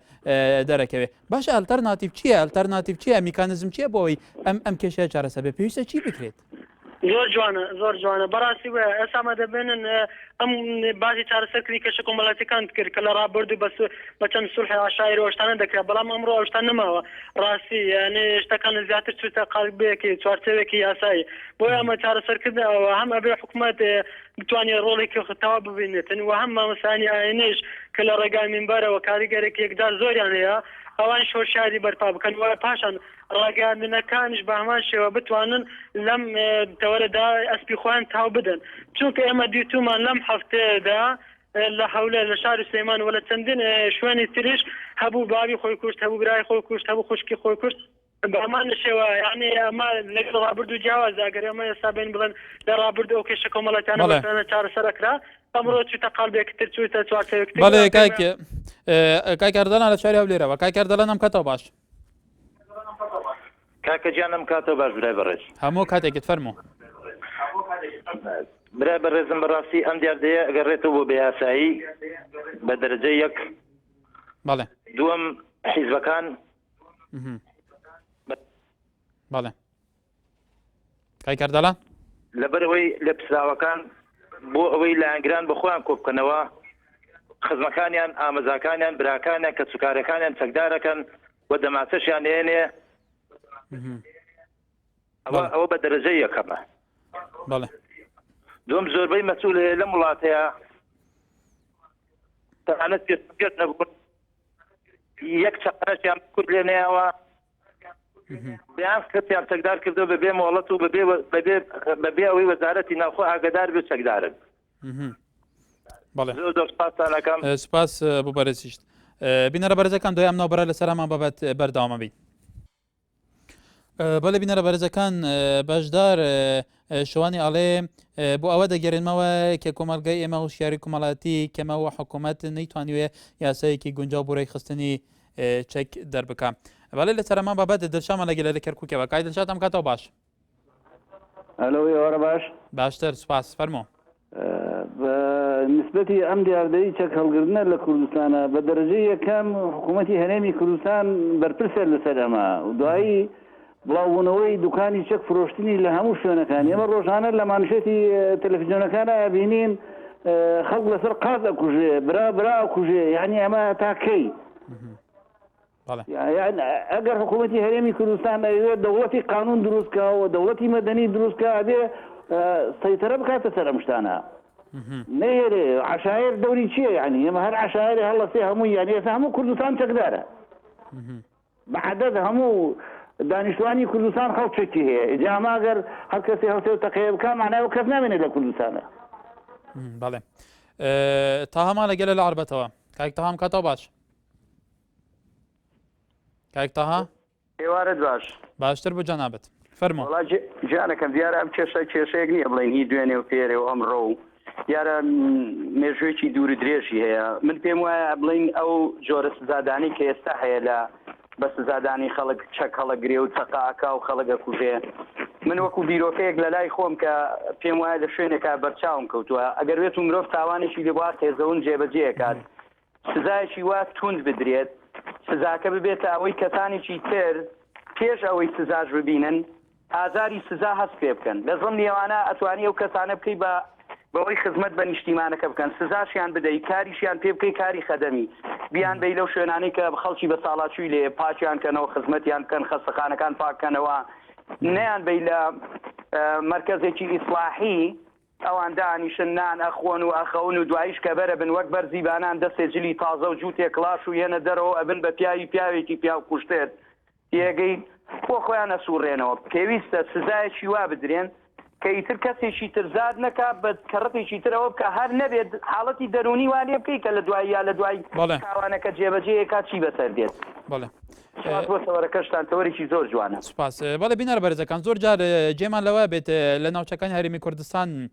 دەرەکەوێ باشە ئەلتەرناتیڤ چییە ئەلتەرناتیڤ چییە میکانزم چییە بۆ ئەوەی ئەم ئەم کێشەیە چارەسەر بێ پێویستە چی بکرێت؟ زۆر جوانە زۆر جوانە بەڕاستی وایە ئێستا مە دەبێنن ئەم باسی چارەسەرکردنی کێشە کۆمەڵاتیەکان کرد کە لە ڕابردوو بەس بە چەند سوڵحی عەشایر و شتانە دەکرا بەڵام ئەمڕۆ ئەو شتان نەماوە ڕاستی یعنی شتەکان زیاتر چووتە قالبێکی چوارچێوێکی یاسایی بۆیە ئەمە چارەسەرکردن ئەوە هەم ئەبێ حکومەت بتوانێت ڕۆڵێکی تەواو ببینێتن و هەم مامۆستایانی ئاینیش کە لە ڕێگای مینبەرەوە کاریگەرێکی یەکجار زۆریان هەیە ئەوانیش هۆشیاری بەرپا بکەن و پاشان ڕاگەیاندنەکانیش بە هەمان شێوە بتوانن لەم تەوەرەدا ئەسپی خۆیان تاو بدەن چونکە ئێمە دیتومان لەم هەفتەیەدا لە هەولێر لە شاری سلێمان و لە چەندین شوێنی تریش هەبوو بابی خۆی کوشت هەبوو برای خۆی کوشت هەبوو خوشکی خۆی کوشت بە هەمان شێوە یعنی ئەمە لەگەڵ ڕابردوو جیاوازە ئەگەر ئێمە ئێستا بێن بڵێن لە ڕابردوو ئەو کێشە کۆمەڵایەتیانە بەڵێ. بەسەرە چارەسەر ئەکرا ئەمڕۆ چووتە قالبێکی تر چووتە چوارچێوەیەکی تر بەڵێ کاک کاک ئەردەلان لە شاری هەولێرەوە کاک ئەردەلان ئەم کاتەوە باش کاکە گیان ئەم کاتەوە باش برای بەڕێز. هەموو کاتێکت فەرموو. برای بەڕێزم بەڕاستی ئەم دیاردەیە ئەگەڕێتەوە بۆ بێیاسایی بە دەرەجە یەک بەڵێ دووەم حیزبەکان بەڵێ کاک ئەردەڵان لەبەرئەوەی لێپرسراوەکان بۆ ئەوەی لایەنگران بە خۆیان کۆبکەنەوە خزمەکانیان ئامەزاکانیان براکانیان کەسوکارەکانیان چەکدارەکەن و دەماچەشیان ئێنێ ئەوە ئەوە بە دەرەجەی یەکەمە بەڵێ دوم زۆربەی مەسئول هەیە لەم وڵاتەیە تەنانەت پێشمەرگەش نەبوون یەک چەقەرەشیان کورد لێ نەیاوە دەیان کەسیان چەکدار کردو بەبێ مۆڵەت و بەبێ بەبێ بەبێ ئەوەی وەزارەتی ناوخۆ ئاگدار بێ چەکدارن بەڵێ زۆر زۆر سپاستان ئەکەم سپاس بۆ بەرێزیشت بینەرە بەرزەکان دوای ئەم ناوبەرە لەسەر هەمان بابەت بەردەوامە بین. بەڵێ بینەرە بەرزەکان بەشدار شوانی ئەڵێ بۆ ئەوە دەگەرێنمەوە کە کۆمەلگای ئێمە هۆشیاری کۆمەڵاتی کەمەوە حکوومەت نەیتوانیوێ یاسایەکی گونجاو بۆ ڕێکخستنی. چەک دەربکا. بەڵێ لەسەر هەمان بابەت دلشامان لەگەلە لە کەرکوکەوە. کاک دلشاد ئەم کاتەوە باش. ئەلۆ ئێوارە باش. باشتر سوپاس فەرموو. بە نیسبەتی ئەم دیاردەی چەک هەڵگردنە لە کوردستانە بە دەرەجەی یەکەم حکوومەتی هەرێمی کوردستان بەرپرسە لەسەر ئەمە و دوایی بڵاوبوونەوەی دوکانی چەک فرۆشتنی لە هەموو شوێنەکان ئێمە ڕۆژانە لە مانشێتی تەلەفزیۆنەکان ئەبینین خەڵک لەسەر قاز ئەکوژێ برا برا ئەکوژێ یعنی ئەمە تا کەی ئەگەر حکوومەتی هەرێمی کوردستان ئەیەوێت دەوڵەتی قانون دروست کا و دەوڵەتی مەدەنی دروست کا ئەبێ سەیتەرە بکاتە سەر ئەم شتانە نەهێرێ عەشایەر دەوری چییە یعنی ئێمە هەر عەشایەرێ هەڵەسێ هەموو یعنی ئێستا هەموو کوردستان چەکدارە بە عەدەد هەموو دانیشتوانی کوردستان خەڵک چەکی هەیە ئیجا ئەمە ئەگەر هەر کەسێ هەڵسێ و تەقەیە بکا معنای ئەوە کەس نامێنێت لە کوردستانە. بەڵێ تاهامان لەگەلە لە عەربەتەوە کاک تاهام کاتەوە باش. کاک تاها ئێوارەت باش. باشتر بوو جەنابت فەرموو. وەڵا گیانەکەم دیارە ئەم کێشە کێشەیەک نییە بڵێین هی دوێنێ و پێرێ و ئەمڕۆ و دیارە مێژوویەکی دوور و درێژی هەیە من پێم وایە بڵێین ئەو جۆرە سزادانەی کە ئێستا هەیە لە بە سزادانی خەڵک چەک هەڵەگرێ و چەقە ئەکا و خەڵک ئەکوژێ من وەکو بیرۆکەیەک لە لای خۆم کە پێم وایە لە شوێنێکا بەرچاوم کەوتووە ئەگەر بێت و مرۆڤ تاوانێکی لێ بووە قێزەون جێبەجێ ئەکات سزایەکی وا توند بدرێت، سزاکە ببێتە ئەوەی کەسانێکی تر پێش ئەوەی سزاش ببینن ئازاری سزا هەست پێ بکەن، لە زمنی ئەوانە ئەتوانی ئەو کەسانە بکەی بە بەوەی خزمەت بە نیشتیمانەکە بکەن، سزاشیان بدەی، کاریشیان پێ بکەی کاری خەدەمی، بیان بەی لەو شوێنانەی کە خەڵکی بە ساڵاچووی لێیە پاکیان کەنەوە، خزمەتیان بکەن، خەستەخانەکان پاک کەنەوە، نەیان بەی لە مەرکەزێکی ئیسڵاحی. ئەوان دائەنیشن نان ئەخۆن و ئەخەون و دواییش کە بەرەبن وەک بەرزی بانان دەستێ جلی تازە و جووتێ کڵاش و یەنە دەرەوە و ئەبن بە پیاوی پیاوێکی پیاو کوژتر تێگەی بۆ خۆیان ئەسووڕێنەوە. پێویستە سزایەکی وا بدرێن کە ئیتر کەسێکی تر زات نەکا بە کەڕەتێکی تر ئەوە بکا هەر نەبێت حاڵەتی دەروونی وا لێ بکەی کە لە دوای یا لە دوای بەڵێ. تاوانەکە جێبەجێ ئەکا چی بەسەر دێت. بەڵێ. سوپاس بۆ تەوەرەکەشتان تەوەرێکی زۆر جوانە. سوپاس. بەڵێ بینەرە بەرێزەکان زۆر جار جێمان لەوە بێت لە ناوچەکانی هەرێمی کوردستان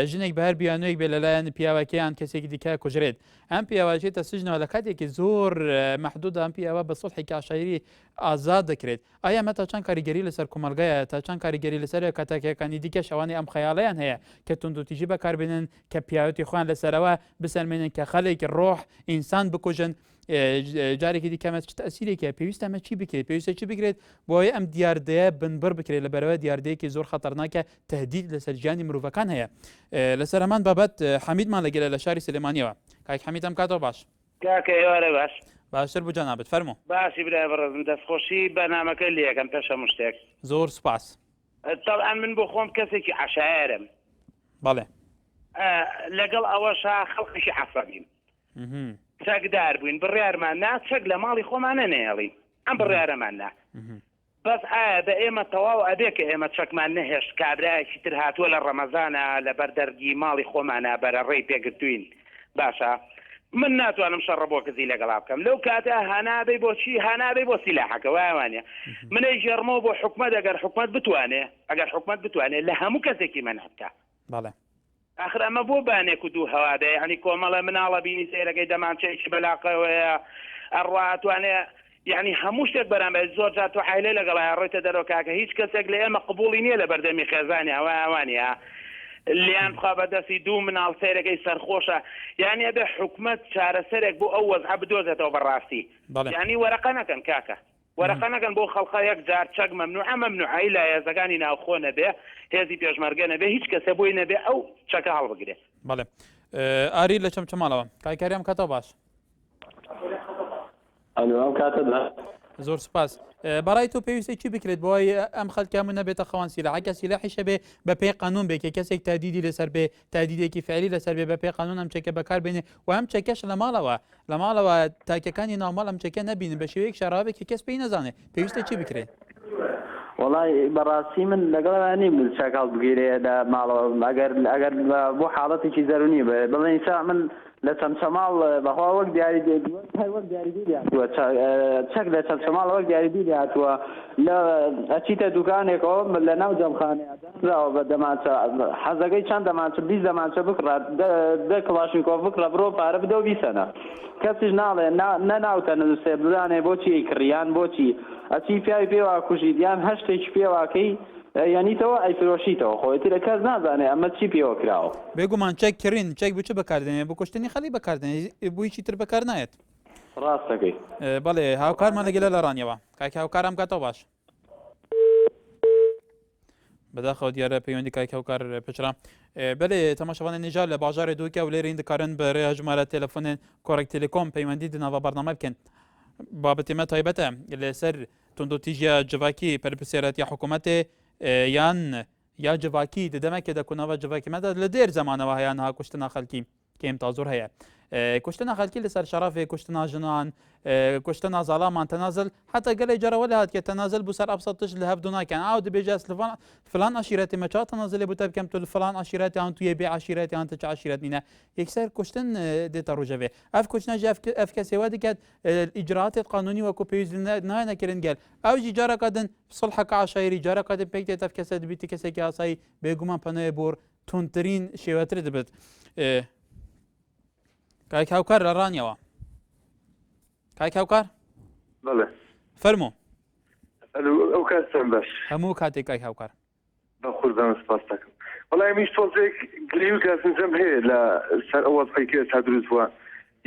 ژنێک بە هەر بیانوویەک بێت لەلایەن پیاوەکەیان کەسێکی دیکە کوژرێت ئەم پیاوە چێتە سجنەوە لە کاتێکی زۆر مەحدودا ئەم پیاوە بە سوڵحێکی عەشایری ئازاد دەکرێت ئایا ئەمە تا چەند کاریگەری لەسەر کۆمەڵگایە تا چەند کاریگەری لەسەر کاتاکەکانی دیکەش ئەوانەی ئەم خەیاڵیان هەیە کە توندوتیژی بەکاربێنن کە پیاوەتی خۆیان لەسەرەوە بسەلمێنن کە خەلێکی ڕۆح ئینسان بکوژن جارێکی دیکە ئەمە چ تەئسیرێکی هەیە پێویستە ئەمە چی بکرێت پێویستە چی بکرێت بۆیە ئەم دیاردەیە بنبڕ بکرێت لە بەرەوە دیاردەیەکی زۆر خەتەرناکە تهدید لەسەر ژیانی مرۆڤەکان هەیە لەسەر هەمان بابەت حەمیدمان لەگەلە لە شاری سلێمانیەوە کاک حەمید ئەم کاتەوە باش کاکە ئێوارە باش باشتر بوو جەنابت فەرموو باشی برای بەڕێزم دەستخۆشی بەرنامەکە لێکەم پێش هەموو شتێک زۆر سوپاس تەبعەن من بۆ خۆم کەسێکی عەشایەرم بەڵێ لەگەڵ ئەوەشا خەڵکێکی عەسەبیم چەکدار بووین بڕیارمان نا چەک لە ماڵی خۆمانە نەیەڵین ئەم بڕیارەمان نا بەس ئایا بە ئێمە تەواو ئەبێ کە ئێمە چەکمان نەهێشت کابرایەکی تر هاتووە لە ڕەمەزانە لە بەر دەرگی ماڵی خۆمانە بەرەڕێی پێگرتوین باشە من ناتوانم شەڕە بۆ کزی لەگەڵا بکەم لەو کاتە هانابەی بۆچی هانابەی بۆ سیلاحەکە وایە وانە منەی ژێڕمەوە بۆ حکومەت ئەگەر حکومەت بتوانێ ئەگەر حکومەت بتوانێ لە هەموو کەسێکی مەنع بکا بەڵێ. ئاخر ئەمە بۆ بانێک و دوو هەوا بێ یەعنی کۆمەڵە مناڵە بینی سەیرەکەی دەمانچەیەکی بەلاقەوەیە ئەڕوا ئەتوانێ یەعنی هەموو شتێک بەرامبەر زۆر جار تۆ عایلە لەگەڵایە ڕۆیتە دەرەوە کاکە هیچ کەسێک لە ئێمە قبوڵی نییە لە بەردەمی خێزانی ئەوە وانە لیان بخوا بە دەستی دوو مناڵ سەیرەکەی سەرخۆشە یانی ئەبێ حکومەت چارەسەرێک بۆ ئەو وەزعە بدۆزێتەوە بەڕاستی یانی وەرەقە نەکەن کاکە وەرەقە نەکەن بۆ خەڵقە یەک جار چەک مەمنوعە مەمنوعە ئیلا هێزەکانی ناوخۆ نەبێ هێزی پێشمەرگە نەبێ هیچ کەسێ بۆی نەبێ ئەو چەکە هەڵبگرێ. بەڵێ ئاری لە چەمچەماڵەوە کاک کاری ئەم کاتەوە باش. ئەلۆ ئەم کاتە باش. زۆر سوپاس. بەڕای تۆ پێویستە چی بکرێت بۆی ئەم خەلکە من نەبێتە خاوەن سیلاح ئەگەر سیلاحیش هەبێ بە پێی قانون بێ کە کەسێک تادیدی لەسەر بێ تادیدێکی فعلی لەسەر بێ بە پێی قانون ئەم چەکە بەکار بێنێ و ئەم چەکەش لە ماڵەوە لە ماڵەوە تاکەکانی ناوماڵ ئەم چەکە نەبینن بە شێوەیەک شاراوە کە کەس پێی نەزانێ پێویستە چی بکرێت؟ وەڵای بەڕاستی من لەگەڵ ئەوە نیم چەک هەڵبگیرێ لە ماڵەوە ئەگەر ئەگەر بۆ حاڵەتێکی زەرونی بێ بڵێن ئیسا من. لە چەمچەماڵ بەخوا وەک دیاری هەر وەک دیاری دوو لێهاتووە چەک لە چەمچەماڵ وەک دیاری دوو لێهاتووە لە ئەچیتە دوکانێکەوە لە ناو جەمخانەیە دانراوە بە دەمانچە حەزەکەی چەند دەمانچە 20 دەمانچە بکڕە دە کڵاشینکۆف بکڕە بڕۆ پارە بدە و بیسەنە کەسیش ناڵێ نە ناوتە نووسێ بزانێ بۆچی ئەیکڕی یان بۆچی ئەچی پیاوی پێوە ئەکوژیت یان هەر شتێکی پێوە ئەکەی ئەیەنیتەوە ئەیفرۆشیتەوە خۆ ئیتر کەس نازانێ ئەمە چی پێوە کراوە. بێگومان چەک کڕین چەک بۆ چ بەکار دێنێ بۆ کوشتنی خەڵی بەکار دێنێ بۆ هیچی تر بەکار نایەت. ڕاست دەکەی. بەڵێ هاوکارمان لەگەلە لە ڕانیەوە کاک هاوکار ئەم کاتەو باش. بەداخەوە دیارە پەیوەندی کاک هاوکار پچرا. بەلێ تەماشەوانە نێژا لە باژارێ دوکە و لێرین دکارن بە رێ ژمارە تەلەفۆنێن کۆڕێک تەلەکۆم پەیوەندی دناوە بەرنامە بکەن. بابەتی مە تایبەتە لەسەر توندوتیژیە جڤاکی پەرپسێرەتیا حکوومەتێ یان یا جڤاکی di demekê de ku nava civakê me de li dêr zemaneva heya niha kuştina xelkî kêm ta zor heye. Kuştina xelkî li ser şerefê, kuştina jinan, kuştina zalaman tenazil heta gelê cara welê hatiye tenazil bû ser ebsat tişt li hev du nakin. Ew dibêje ez li van filan eşîretê me ça tenazilê bû te bikem tu li filan eşîretê an tu yê bê eşîretê an tu çi eşîret nîne. Yekser kuştin dête rojevê. Ev kuştina jî ev kesê we diket îcraatê qanûnî wekû pêwîst nayêne kirin gel. Ew jî careka din sulheka eşayîrî careka din pêk tê tev kese dibî ti kesekî asayî bêguman penoyê bor tundtirîn şêwetir dibit. کاک هاوکار لە ڕانیەوە. کاک هاوکار؟ بەڵێ. فەرموو. ئەو کاتتان باش. هەموو کاتێک کاک هاوکار. بەقوربان سپاست دەکەم. وەڵای منیش تۆزێک گلەیی و گازنجەم هەیە لە سەر ئەو وەزعەی کە ئێستا دروست بووە.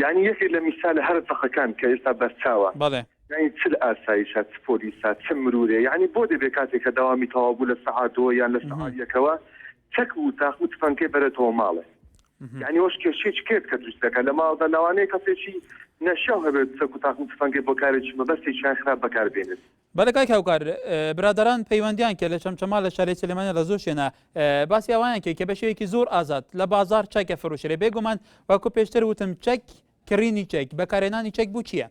یانی یەکێک لە میسالە هەرە زەقەکان کە ئێستا بەرچاوە. بەڵێ. یانی چ لە ئاسایشە چ پۆلیسە چ مرورێ یانی بۆ دەبێ کاتێک کە دەوامی تەواو بوو لە سەعات دۆ یان لە سەعات یەکەوە چەک و تاقم و تفەنگەکەی بەرێتەوە ماڵێ. یانی وەش کێشەیەکی کێت کە دروست دەکات لە ماڵدا لەوانەیە کەسێکی نەشیاو هەبێت چەک و تاقم و تفەنگەی بۆ کارێکی مەبەستێکیان خراپ بەکار بێنێت. بەلێ کاک هاوکار برادەران پەیوەندیان کرد لە چەمچەماڵ لە شاری سلێمانی لە زۆر شوێنە باسی ئەوەیان کرد کە بە شێوەیەکی زۆر ئازاد لە بازار چەکە فروشرێ بێگومان وەکو پێشتر وتم چەک کڕینی چەک بەکارهێنانی چەک بۆ چییە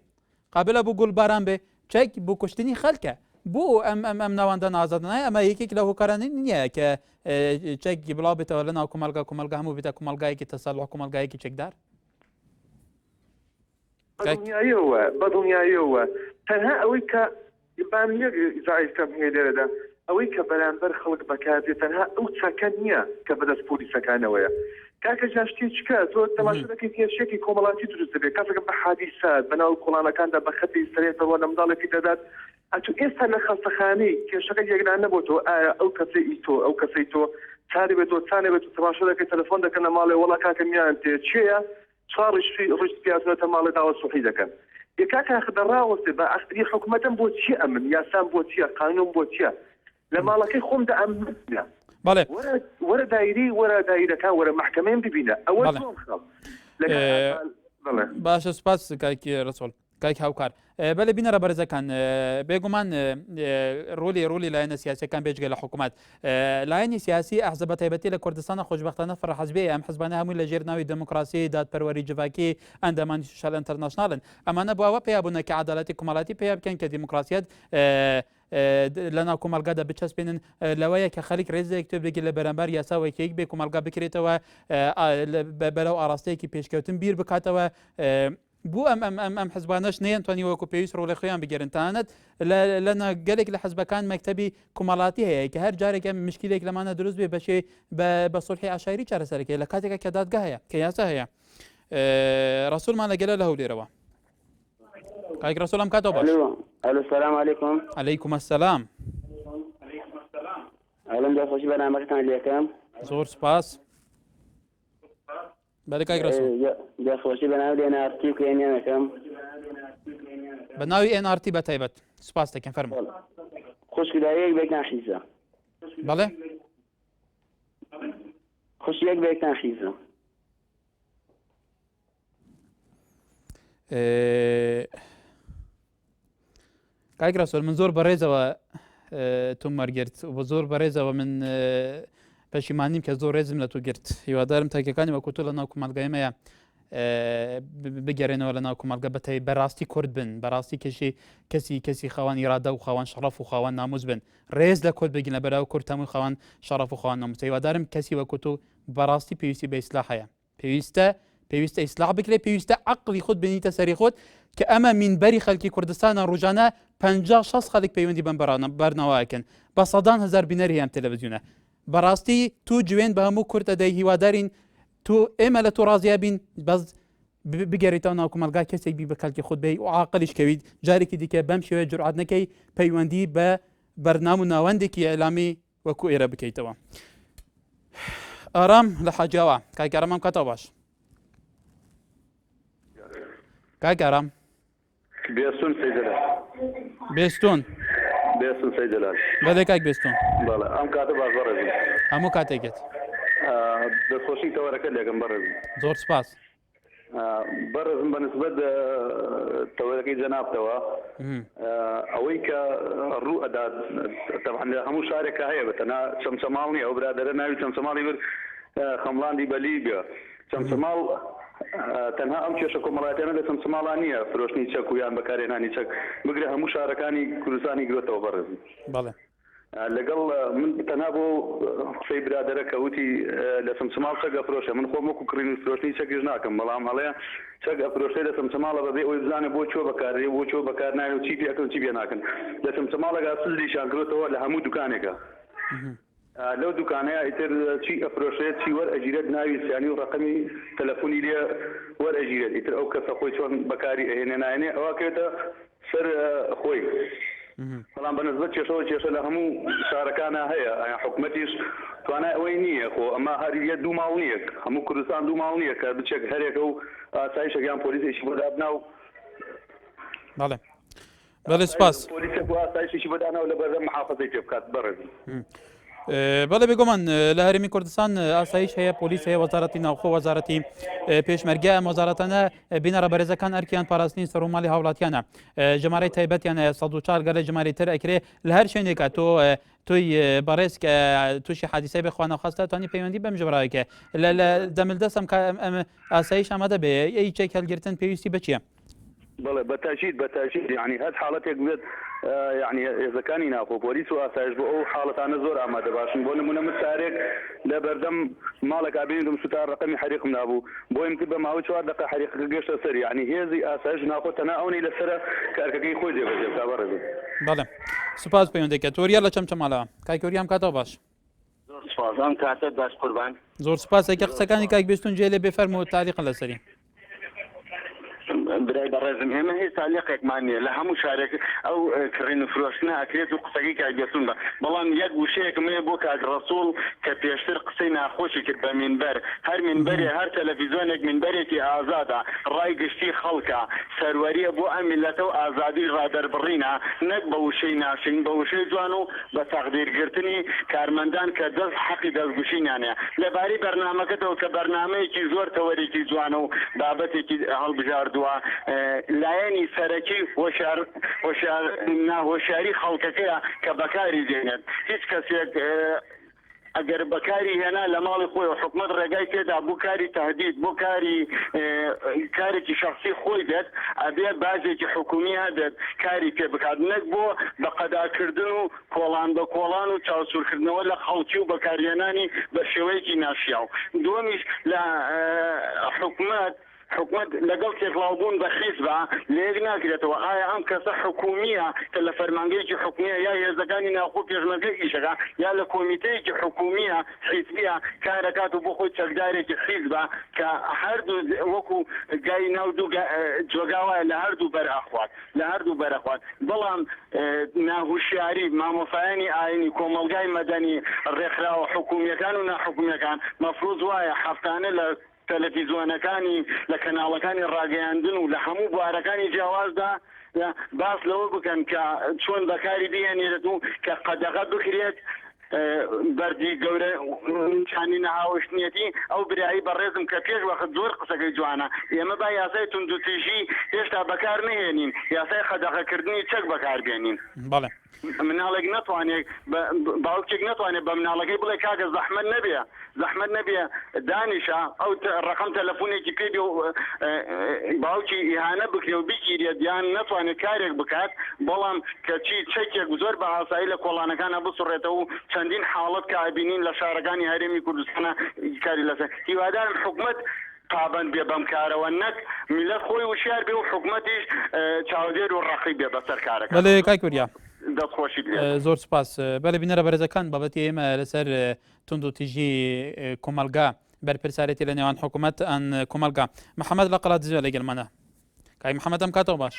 قابلە بۆ گوڵباران بێ چەک بۆ کوشتنی خەلکە بۆ ئەم ئەم ئەم ناوەندە نازادنای ئەمە یەکێک لە هۆکارانی نییە کە چەک بڵاو بێتەوە لە ناو کۆمەلگا کۆمەلگا هەموو بێتە کۆمەلگایەکی تەسەلح کۆمەلگایەکی چەکدار بەدڵنیاییەوە بەدڵنیاییەوە تەنها ئەوەی کە بام یەک ئیزاعی کەم هەیە لێرەدا ئەوەی کە بەرامبەر خەڵک بەکاردێت تەنها ئەو چەکە نییە کە بەدەست پۆلیسەکانەوەیە کاکە جان شتێکە تۆ تەماشا دەکەیت کێشەیەکی کۆمەڵاتی دروست دەبێت کەسێک بە حادیسات بەناو کۆڵانەکاندا بە خەتی سەرێتەوە لە منداڵێکی دەدات ئەتو ئێستا لە خەستەخانەی کێشەکە یەکلا نەبۆتەوە ئایا ئەو کەسەی ئی تۆ ئەو کەسەی تۆ چاری بێتەوە چا نەبێت تەماشا دەکەیت تەلەفۆن دەکەنە ماڵێ وەڵا کاکە میان تێ چێیە چوار ڕیشپی ڕیش سپی هاتونەتە ماڵێ داوا سوڵحی دەکەن ئێ کاکە ئاخر دە ڕاوەستێ با ئەختری حکومەتم بۆ چیە ئەمن یاسام بۆ چیە قانونم بۆ چیە لە ماڵەکەی خۆم دە ئەمن نیە بەڵێ وەرە وەرە دایری وەرە دایرەکان وەرە مەحکەمەیم ببینە ئەوە بەڵێ دووەم خاڵ لەگەڵ بەڵێ باشە سوپاس کاک ڕەسوڵ. کاک هاوکار بەلێ بینەرە بەرزەکان بێگومان ڕۆلی ڕۆلی لایەنە سیاسەکان بێجگە لە حکوومەت لایەنی سیاسی ئەحزە بە تایبەتی لە کوردستانە خۆشببختانە فرەحزبێ ئەم حزبانە هەمووی لە ژێر ناوی دموکراسی دادپەروەری جڤاکی ئەندامانی سوسیال ئینتەرناشناڵن ئەمانە بۆ ئەوە پیا بوونە کە عەدالەتی کۆمەڵاتی پیا بکەن کە دیموکراسیەت لە ناو کۆمەڵگادا بچەسپێنن لەوەیە کە خەڵک ڕێز لە یەکتر بگرن لە بەرامبەر یاسا وەکیەک بێ کۆمەڵگا بکرێتەوە بەرەو ئاراستەیەکی پێشکەوتن بیر بکاتەوە بۆ ئەم ئەم ئەم ئەم حزبانەش نەیانتوانی وەکو پێویست ڕۆڵی خۆیان بگێرن تەنانەت لە لە گەلێک لە حزبەکان مەکتەبی کومەڵاتی هەیە کە هەر جارێک ئەم مشکلێک لەمانە دروست بێ بەشێ بە بە سوڵحی عەشایری چارەسەرەکەی لە کاتێکا کە دادگا هەیە کە یاسا هەیە ڕەسوڵمان لەگەلە لە هەولێرەوە کاک ڕەسوڵ ئەم کاتەوە باش ئەلو سلام علیکم علیکم السلام ئەڵم دەخۆشی بەرنامەکەتان لێکەم زۆر سپاس بەلێ کاک رەسوڵ. دەست خۆشی بە ناوی ئێن ئاڕ تی و کەین ئەکەم. بە ناوی ئێن ئاڕ تی بە تایبەت سوپاس دەکەم فەرموو. خوشک و دایک بێکتان حیزە. بەڵێ. خوشک یەک بێکتان حیزە. کاک رەسوڵ من زۆر بەڕێزەوە تۆم وەرگرت و زۆر بەڕێزەوە من پەشیمانیم کە زۆر ڕێزم لە تۆ گرت هیوادارم تاکەکانی وەکو تۆ لە ناو کۆمەڵگایمەیە بگەرێنەوە لە ناو کۆمەڵگە بەتای بەڕاستی کورد بن بەڕاستی کەشی کەسی کەسی خاوەن ئیرادە و خاوەن شەڕەف و خاوەن ناموس بن ڕێز لە کورد بگین لە بەراو کورد هەمووی خاوەن شەڕەف و خاوەن ناموس هیوادارم کەسی وەکو تۆ بەڕاستی پێویستی بە ئیسلاح هەیە پێویستە. پێویستە ئیسلاح بکرێت پێویستە عقلی خۆت بێنیتە سەری خۆت کە ئەمە مینبەری خەلکی کوردستانە ڕژانە 50 6 خەڵک پەیوەندی بەم بەرناوەکەن بە سەدان هزار بینەر هەیە ئەم تەلەڤزیۆنە بەڕاستی تو جوێن بە هەموو کورد ئەدەی هیوادارین تو ئێمە لە تۆ ڕازیا بین بەس بگەریتەوە ناو کۆمەلگا کەسێک بی بە کەلکی خۆت بی و عاقلیش کەویت جارێکی دیکە بەم شێوەیە جورعات نەکەی پەیوەندی بە بەرنام و ناوەندێکی ئیعلامی وەکو ئێرە بکەیتەوە. ئارام لە حاجیاوە کاک ئارام ئەم کاتەوە باش کاک ئارام بێستون سەی جەلال. بێستون. بێستون سەی جەلال. بەلێ کاک بێستون. بەڵێ ئەم کاتە باش بەڕێزم. هەموو کاتێکت. دەستخۆشی تەوەرەکەت لێکەم بەڕێزم. زۆر سپاس. بەڕێزم بە نسبەت تەوەرەکەی جەنابتەوە ئەوەی کە ڕوو ئەدات تەبعەن لە هەموو شارێکا هەیە بە تەنها چەمچەماڵ نییە ئەو برادەرە ناوی چەمچەماڵی برد خەمڵاندی بە لیبیا چەمچەماڵ تەنها ئەم کێشە کۆمەڵایەتیانە لە چەمچەماڵا نییە فرۆشتنی چەک و یان بەکارهێنانی چەک بگرە هەموو شارەکانی کوردستانی گرۆتەوە بەڕێزم. بەڵێ. لەگەڵ من تەنها بۆ قسەی برادەرە کە وتی لە چەمچەماڵ چەک ئەفرۆشێ من خۆم وەکو کڕین و فرۆشتنی چەکیش ناکەم بەڵام ئەڵێ چەک ئەفرۆشێ لە چەمچەماڵە بەبێ ئەوەی بزانێ بۆ کوێ بەکاردێ بۆ کوێ بەکار نایە و چی پێ ئەکەن و چی پێ ناکەن لە چەمچەماڵێکا سزریشیان کرۆتەوە لە هەموو دوکانێکا لەو دوکانەیا ئیتر چی ئەفرۆشرێت چی وەر ئەگیرێت ناوی سیانی و ڕەقەمی تەلەفونی لێ وەر ئەگیرێت ئیتر ئەو کەسە خۆی چۆن بەکاری ئەهێنێ نایەنێ ئەوە ئەکەوێتە سەر خۆی بەڵام بە نسبەت کێشەوە کێشە لە هەموو شارەکانا هەیە ئایا حکومەتیش توانای ئەوەی نییە خۆ ئەمە هەر یە دوو ماڵ نییە هەموو کوردستان دوو ماڵ نییە کە بچێک هەرێکە و ئاسایشێک یان پۆلیسێکی بۆ دابنا و بەڵێ بەڵێ سپاس. پۆلیسێک و ئاسایشێکی بۆ دانا و لە بەردەم محافەزەی پێ بکات بەڕێزم. بەڵێ بێگومان لە هەرێمی کوردستان ئاسایش هەیە پۆلیس هەیە وەزارەتی ناوخۆ وەزارەتی پێشمەرگە ئەم وەزارەتانە بینەرە بەرێزەکان ئەرکیان پاراستنی سەر و ماڵی هاوڵاتیانە ژمارەی تایبەتیان هەیە 104 گەلە ژمارەی تر ئەکرێ لە هەر شوێنێکە تۆ تۆی بەڕێز کە تووشی حادیسەی بێ خوانەخواستە توانی پەیوەندی بەم ژمارەیەکە لە لە دەملدەستم کە ئەم ئاسایش ئامادە بێ ئەی چێک هەڵگرتن پێویستی بە چییە؟ بەڵێ بە تاکید بە تاکید یانی هەر حاڵەتێک بێت یانی هێزەکانی ناوخۆ پۆلیس و ئاسایش بۆ ئەو حاڵەتانە زۆر ئامادە باشن بۆ نمونە من سارێک لە بەردەم ماڵێک ئابینیدم سوتا ڕقمی حەریقم نابوو بۆیم کرد بە ماوەی چوار دقە حەریقەکە گەشتە سەر یانی هێزی ئاسایش ناوخۆ تەنها ئەو نەی لەسەرە کە ئەرکەکەی خۆی جێبەجێ بکا بەڕێزم. بەڵێ سوپاس پەیوەندەکە تۆریا لە چەمچەماڵەوە کاک تۆریا ئەم کاتەوە باش. زۆر سوپاس ئەم کاتەت باش قوربان. زۆر سوپاس ئەی کە قسەکانی کاک بێستون جێ لێ بێ فەرموو تالیقە لەسەری. برای بەڕێزم ئێمە هیچ تالیقێکمان نییە لە هەموو شارێک ئەو کڕین و فرۆشتنە ئەکرێت و قسەکەی کاک بێستون بە بەڵام یەک وشەیەکم هەیە بۆ کاک ڕەسوڵ کە پێشتر قسەی ناخۆشی کرد بە مینبەر هەر مینبەرێ هەر تەلەفیزۆنێک مینبەرێکی ئازادە ڕای گشتی خەڵکە سەروەریە بۆ ئەم میللەتە و ئازادی ڕادەربڕینە نەک بە وشەی ناشرین بە وشەی جوان و بە تەقدیر گرتنی کارمەندان کە دەست حەقی دەست گوشینیان هەیە. لە بارەی بەرنامەکەتەوە کە بەرنامەیەکی زۆر تەوەرێکی جوانە و بابەتێکی هەڵبژاردووە لایەنی سەرەکی هۆشیار هۆشیار ناهۆشیاری خەڵکەکەیە کە بەکاری دێنێت هیچ کەسێک ئەگەر بەکاری هێنا لە ماڵی خۆی و حکومەت ڕێگای پێدا بۆ کاری تەهدید بۆ کاری کارێکی شەخسی خۆی بێت ئەبێ باجێکی حکومی هەبێت کاری پێ بکات نەک بۆ بە قەداکردن و کۆڵان بە کۆڵان و چاوسورکردنەوە لە خەڵکی و بەکارهێنانی بە شێوەیەکی ناشیاو دووەمیش لە حکومەت حکومەت لەگەڵ تێکڵاوبوون بە حیزبا لەیەک ناگرێتەوە، ئایا ئەم کەسە حکومییە کە لە فەرمانگەیەکی حکومییە یا هێزەکانی ناوخۆ پێشمەرگە ئیشەکا یا لە کۆمیتەیەکی حکومییە حیزبییە کارەکات و بۆ خۆی چەکدارێکی حیزبە کە هەردوو وەکو گای ناو دوو جۆگا وایە لە هەردوو بەر ئەخوات لە هەردوو بەر ئەخوات بەڵام ناهوشیاری مامۆستایانی ئاینی کۆمەڵگای مەدەنی ڕێکخراوە حکومییەکان و ناحکومییەکان مەفروز وایە هەفتانە لە تەلەفیزۆنەکانی، لە کەناڵەکانی ڕاگەیاندن و لە هەموو بوارەکانی جیاوازدا باس لەوە بکەن کە چۆن بەکاری بهێنرێت و کە قەدەغە بکرێت بەردی گەورە نیشانی نەهاوشتنیەتی ئەو برایی بەڕێزم کە پێش وەخت زۆر قسەکەی جوانە ئێمە با یاسای توندوتیژی هێشتا بەکار نەهێنین یاسای قەدەغەکردنی چەک بەکار بێنین. بەڵێ. مناڵێک نەتوانێت باوکێک نەتوانێت بە مناڵەکەی بڵێ کاکە زەحمەت نەبێ زەحمەت نەبێ دانیشە ئەو ڕقم تەلەفۆنێکی پێ بێ باوکی ئیهانە بکرێ و بگیرێت یان نەتوانێت کارێک بکات بەڵام کەچی چەکێک زۆر بە ئاسایی لە کۆڵانەکانە بسڕێتەوە و چەندین حاڵەت کە ئەبینین لە شارەکانی هەرێمی کوردستانە کاری لەسەر هیوادارم حکومەت. پابەند بێ بەم کارەوە نەک میللەت خۆی وشیار بێ و حکومەتیش چاودێر و ڕەقیب بێ بەسەر کارەکان. بەلێ کاک وریا. دەست خۆشیت لێ. زۆر سوپاس. بەلێ بینەرە بەرێزەکان بابەتی ئێمە لەسەر توندوتیژی کۆمەلگا بەرپرسارێتی لە نێوان حکوومەت ئەن کۆمەلگا. محەممەد لە قەڵادزێ لەگەلمانە. کاک محەممەد ئەم کاتەوە باش.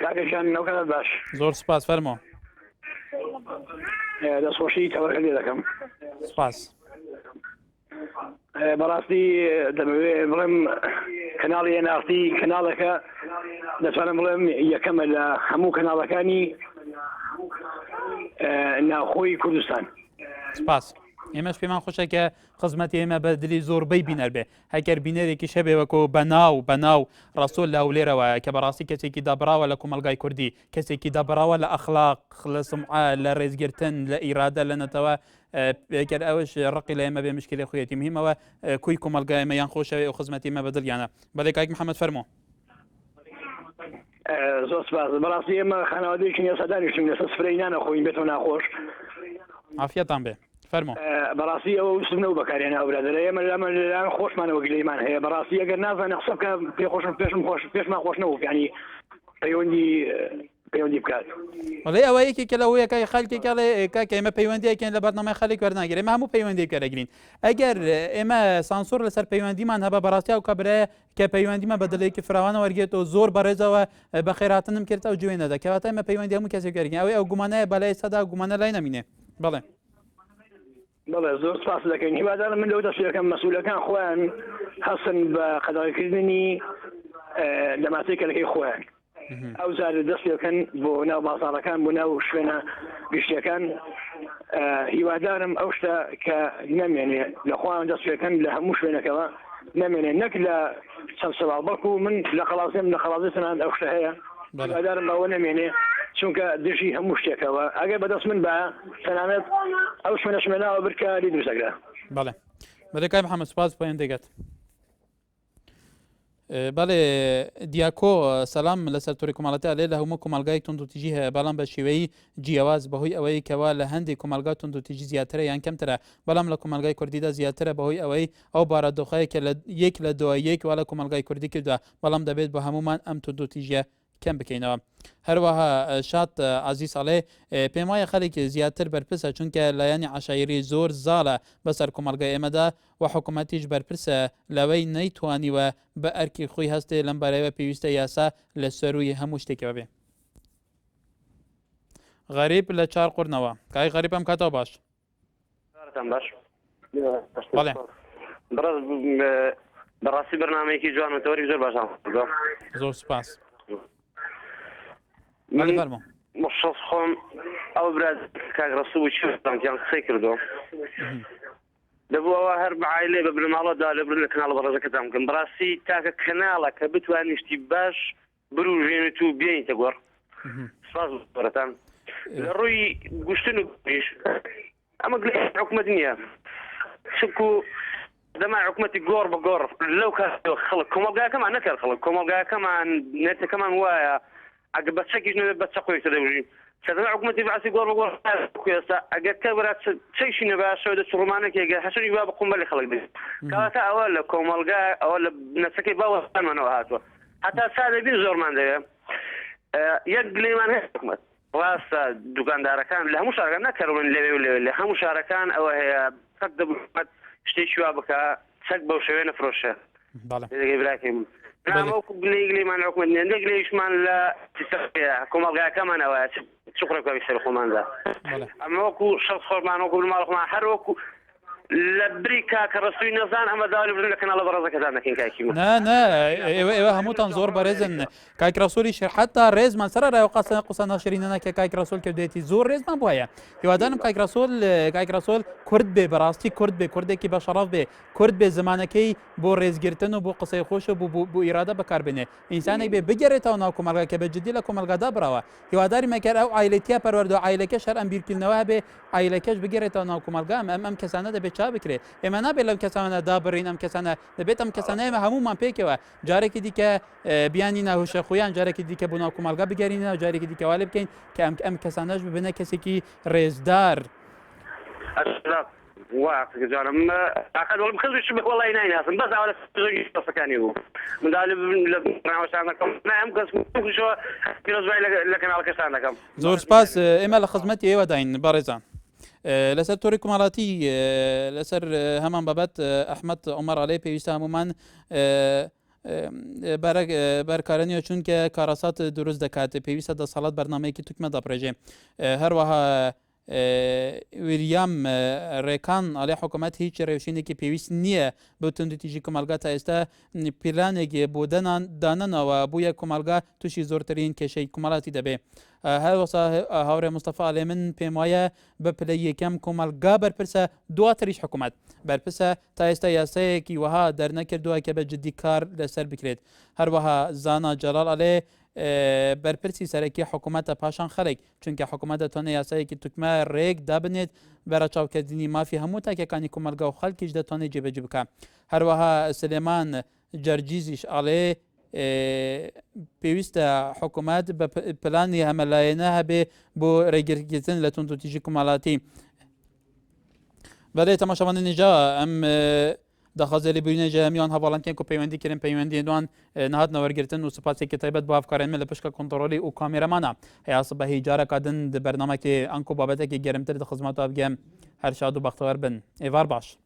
کاکەشان ئەو کاتت باش. زۆر سوپاس فەرمۆ. دەستخۆشی تەوەرەکە لێ دەکەم. سوپاس. بەڕاستی دەمەوێ بڵێم کەناڵی NRT کەناڵێکە دەتوانم بڵێم یەکەمە لە هەموو کەناڵەکانی ناوخۆی کوردستان. سپاس. ئێمەش پێمان خۆشە کە خزمەتی ئێمە بە دلی زۆربەی بینەر بێ هەگەر بینەرێکیش هەبێ وەکۆ بەناو بەناو ڕەسۆل لە هەولێرەوە کە بەڕاستی کەسێکی دابراوە لە کۆمەلگای کوردی کەسێکی دابراوە لە ئەخلاق لە سمعە لە ڕێزگرتن لە ئیرادە لە نەتەوە گەر ئەوش ڕقی لە ئێمە بێ مشکلی خۆیەتی مهمەوە کوی کۆمەلگای ئێمە یان خۆشەوێ و خزمەتی مە بەدڵیانە بەڵێ کاک محەممەد فەرمۆ. زۆر سپاس بەڕاستی ئێمە خانەوادەیەکی ئێستا دانیشتین لەسەر سفرەی نانە خۆین بێتەوە ناخۆش عافیەتان بێ فەرمۆ بەڕاستی ئەوە وسم نەو بەکارێنە ئەو برادەرە ئێمە لەمە لەلایەن خۆشمانەوە گلەیمان هەیە بەڕاستی ئەگەر نازانێ قسە بکە پێ خۆشم پێشم خۆش پێشمان خۆش نەبوو یانی پەیوەندی پەیوەندی بکات. وەڵی ئەوە یەکێکە لە هۆیەکای خەلکێک ئەڵێ کاکە ئێمە پەیوەندیەکەین لە بەرنامەی خەلک وەرناگرێ ئێمە هەموو پەیوەندیەک وەرەگرین ئەگەر ئێمە سانسۆر لەسەر پەیوەندیمان هەبە بەڕاستی ئەو کابرایە کە پەیوەندیمان بە دڵێکی فراوانە وەرگێتەوە زۆر بەڕێزەوە بەخێرهاتنم کرد ئەو جوێ نەدا کەواتە ئێمە پەیوەندی هەموو کەسێک وەرگین ئەوەی ئەو گومانەیە بەلای ئێستادا گومانە لای نەمینێ بەڵێ. بەڵێ زۆر سپاست دەکەین هیوادارم من لەو دەست پێ بکەم مەسئولەکان خۆیان هەستن بە قەدەغەکردنی دەمانچەی کەلەکەی خۆیان ئەو جار دەست پێ بکەن بۆ ناو بازاڕەکان بۆ ناو شوێنە گشتیەکان هیوادارم ئەو شتە کە نەمێنێ لە خۆیان دەست پێ بکەن لە هەموو شوێنەکەوە نەمێنێ نەک لە چەند سەڵاو بەڵکو من لە قەڵازێم لە قەڵازێ تەنانەت ئەو شتە هەیە هیوادارم ئەوە نەمێنێ چونکە دژی هەموو شتێکەوە ئەگەر بەدەست من با تەنانەت ئەو شوێنەشمە ناوە برکە لی دروست دەکرا. بەڵێ بەڵێ کاک محەممەد سوپاس بۆ ئێندەگەت. بەڵێ دیاکۆ سەلام لەسەر تۆری کۆمەڵەتی ئەلێ لە هەموو کۆمەلگای توندوتیژی هەیە بەڵام بە شێوەی جیاواز بەهۆی ئەوەی کەوا لە هەندێک کۆمەلگا توندوتیژی زیاترە یان کەمترە بەڵام لە کۆمەلگای کوردیدا زیاترە بەهۆی ئەوەی ئەو بارودۆخەیە کە لە یەک لە دوای یەک وا لە کۆمەلگای کوردی کردووە بەڵام دەبێت بۆ هەمومان ئەم توندوتیژیە کەم بکەینەوە. هەروەها شاد عەزیز ئەڵێ پێم وایە خەلک زیاتر بەرپرسە چونکە لایەنی عەشایری زۆر زاڵە بەسەر کۆمەڵگای ئێمەدا و حکومەتیش بەرپرسە لەوەی نەیتوانیوە بە ئەرکی خۆی هەستێ لەم بارەیەوە پێویستە یاسا لە سەرووی هەموو شتێکەوە بێ. غەریب لە چارقورنەوە. کاک غەریب ئەم کاتەوە باش. کارتان باش بەڵێ بەڕێز بەڕاستی بەرنمەیەکی جوان و تەوەری زۆر باشان کردووە زۆر سپاس من مشەس خۆم ئەو برا کاک ڕەسوو بوو چی یان قسەی کردو دەبوو ئەوە هەر بەعایلێ بە بنەماڵە دا لە بردن لە کەناڵە بەڕێزەکەتان بکەم بەڕاستی تاکە کەناڵە کە بتوانیشتی باش بروژێنیت و بێنیتە گۆڕ سپاس بۆتان لە ڕووی گوشتن و پیش ئەمە گلەی حکومەت نییە چونکو دەما حکومەتی گۆڕ بە گۆڕ لەو کاتەوە خەڵک کۆمەڵگاکەمان نەکرد خەڵک کۆمەڵگاکەمان نەتەکەمان وایە ئەگە بە چەکیش نەبێت بە چەقۆیەک دەگوژین سەردەما حکومەتی بەعسی گۆڕ بە گۆڕ ئێستا ئەگەر کە برا چەکیشی نەبا شەو دەچوو ڕومانەکێک هەشەنی با بە قومبەلی خەڵک بێت کەواتە ئەوە لە کۆمەڵگا ئەوە لە نەسەکەی باوەستانمانەوە هاتووە هەتا سا دەبین زۆرمان دەوێ یەک گلەیمان هەیە حکومەت ڕاستە دوکاندارەکان لە هەموو شارەکان نەکەرڵن لەوێ و لەوێ لە هەموو شارەکان ئەوە هەیە قەت دەبوو حکومەت شتێکی وا بکە چەک بەو شێوەیە نەفرۆشێ دەگەی براکەی من وەکو گلەی گلەیمان لە حکومەت نییە هەندێک گلەیشمان لە کۆمەڵگاکەمان ئەوە چ قڕێک بە سەر خۆماندا ئەمە وەکو شەخس خۆمان وەکو بنەماڵە خۆمان هەر وەکو لە بری کاکە ڕەسوی نەزان ئەمە داوا لێبوردن لە کەناڵە بەڕێزەکەتان دەکەین کاکی من. نا نا ئێوە ئێوە هەمووتان زۆر بەڕێزن کاک ڕەسولی شێر حتا ڕێزمان سەر ڕای قسە قسە ناشرینە کە کاک ڕەسول کردێتی زۆر ڕێزمان بۆیە هیوادارم کاک ڕەسول کاک ڕەسول کورد بێ بەڕاستی کورد بێ کوردێکی بە شەڕەف بێ کورد بێ زمانەکەی بۆ ڕێزگرتن و بۆ قسەی خۆش و بۆ ئیرادە بەکاربێنێ ئینسانێک بێ بگەرێتەوە ناو کۆمەڵگا کە بە جدی لە کۆمەڵگادا براوە هیواداریم ئەگەر ئەو عایلەی تیا پەروەردە و عایلەکەش هەر ئەم بیرکردنەوە هەبێ عایلەکەش بگەرێتەوە ناو کۆمەڵگا ئەم ئەم ئەم کەسانە دەبێت چا بکرێ ئێمە نابێت لەم کەسانە دابڕین ئەم کەسانە دەبێت ئەم کەسانە ئێمە هەمومان پێکەوە جارێکی دیکە بیانی ناهوشە خۆیان جارێکی دیکە بۆ ناو کۆمەڵگا بگەرینەوە جارێکی دیکە وا لێ بکەین کە ئەم ئەم کەسانەش ببنە کەسێکی ڕێزدار. وا قسەکە جوانە ئاخر وەڵم خزمیشم بە وەڵی نایناسم بەس ئاوا لە قسەکانی بوو من دا لە بەرنامەشان دەکەم نایم کەس کوشەوە پیرۆزبای لە کەناڵەکەشتان دەکەم. زۆر سپاس ئێمە لە خزمەتی ئێوەداین بەڕێزان. لەسەر تۆری کۆمەڵاتی لەسەر هەمان بابەت ئەحمەد عومەر ئەڵێ پێویستە هەمومان بەرکارە نیە چونکە کارەسات دروست دەکات پێویستە دەسەڵات بەرنمەیەکی توکمە دەپڕێژێ هەروەها ویلیام ڕێکان ئەڵێ حکوومەت هیچ ڕێوشینێکی پێویست نییە بۆ توندوتیژی کۆمەلگا تا ئێستا پیلانێک بۆ دەنان دانەناوە بووە کۆمەلگا تووشی زۆرترین کێشەی کۆمەڵاتی دەبێ هەروەسا هاوڕێ مستەفا ئەڵێ من پێم وایە بە پلەی یەکەم کۆمەلگا بەرپرسە دواتریش حکوومەت بەرپرسە تا ئێستا یاسایەکی وەها دەرنەکردووە کە بە جددی کار لەسەر بکرێت هەروەها زانا جەلال ئەڵێ بەرپرسی سەرەکی حکوومەتە پاشان خەڵک چونکە حکوومەت دەتوانێت یاسایەکی توکمە ڕێک دابنێت بە ڕەچاوکردنی مافی هەموو تاکەکانی کۆمەڵگا و خەڵکیش دەتوانێت جێبەجێ بکات هەروەها سلێمان جەرجیزیش ئەڵێ پێویستە حکوومەت بە پلانی هەمەلایەنە هەبێ بۆ ڕێگرگرتن لە توندوتیژی کۆمەڵاتی بەێ تەماشاوانە نێژا ئەم داخوازی لێبورینە ji hemiyan hevalan tên ku peywendî kirin peywendiyên wan nehatine wergirtin û sipaseke taybet bo hevkarên me li pişka kontrolê û kamêremana. Heya sibehî careka din di bernamekê anku babetekê gerimtir di xizmeta bigem. Her şad û bextewer bin. Êvar baş.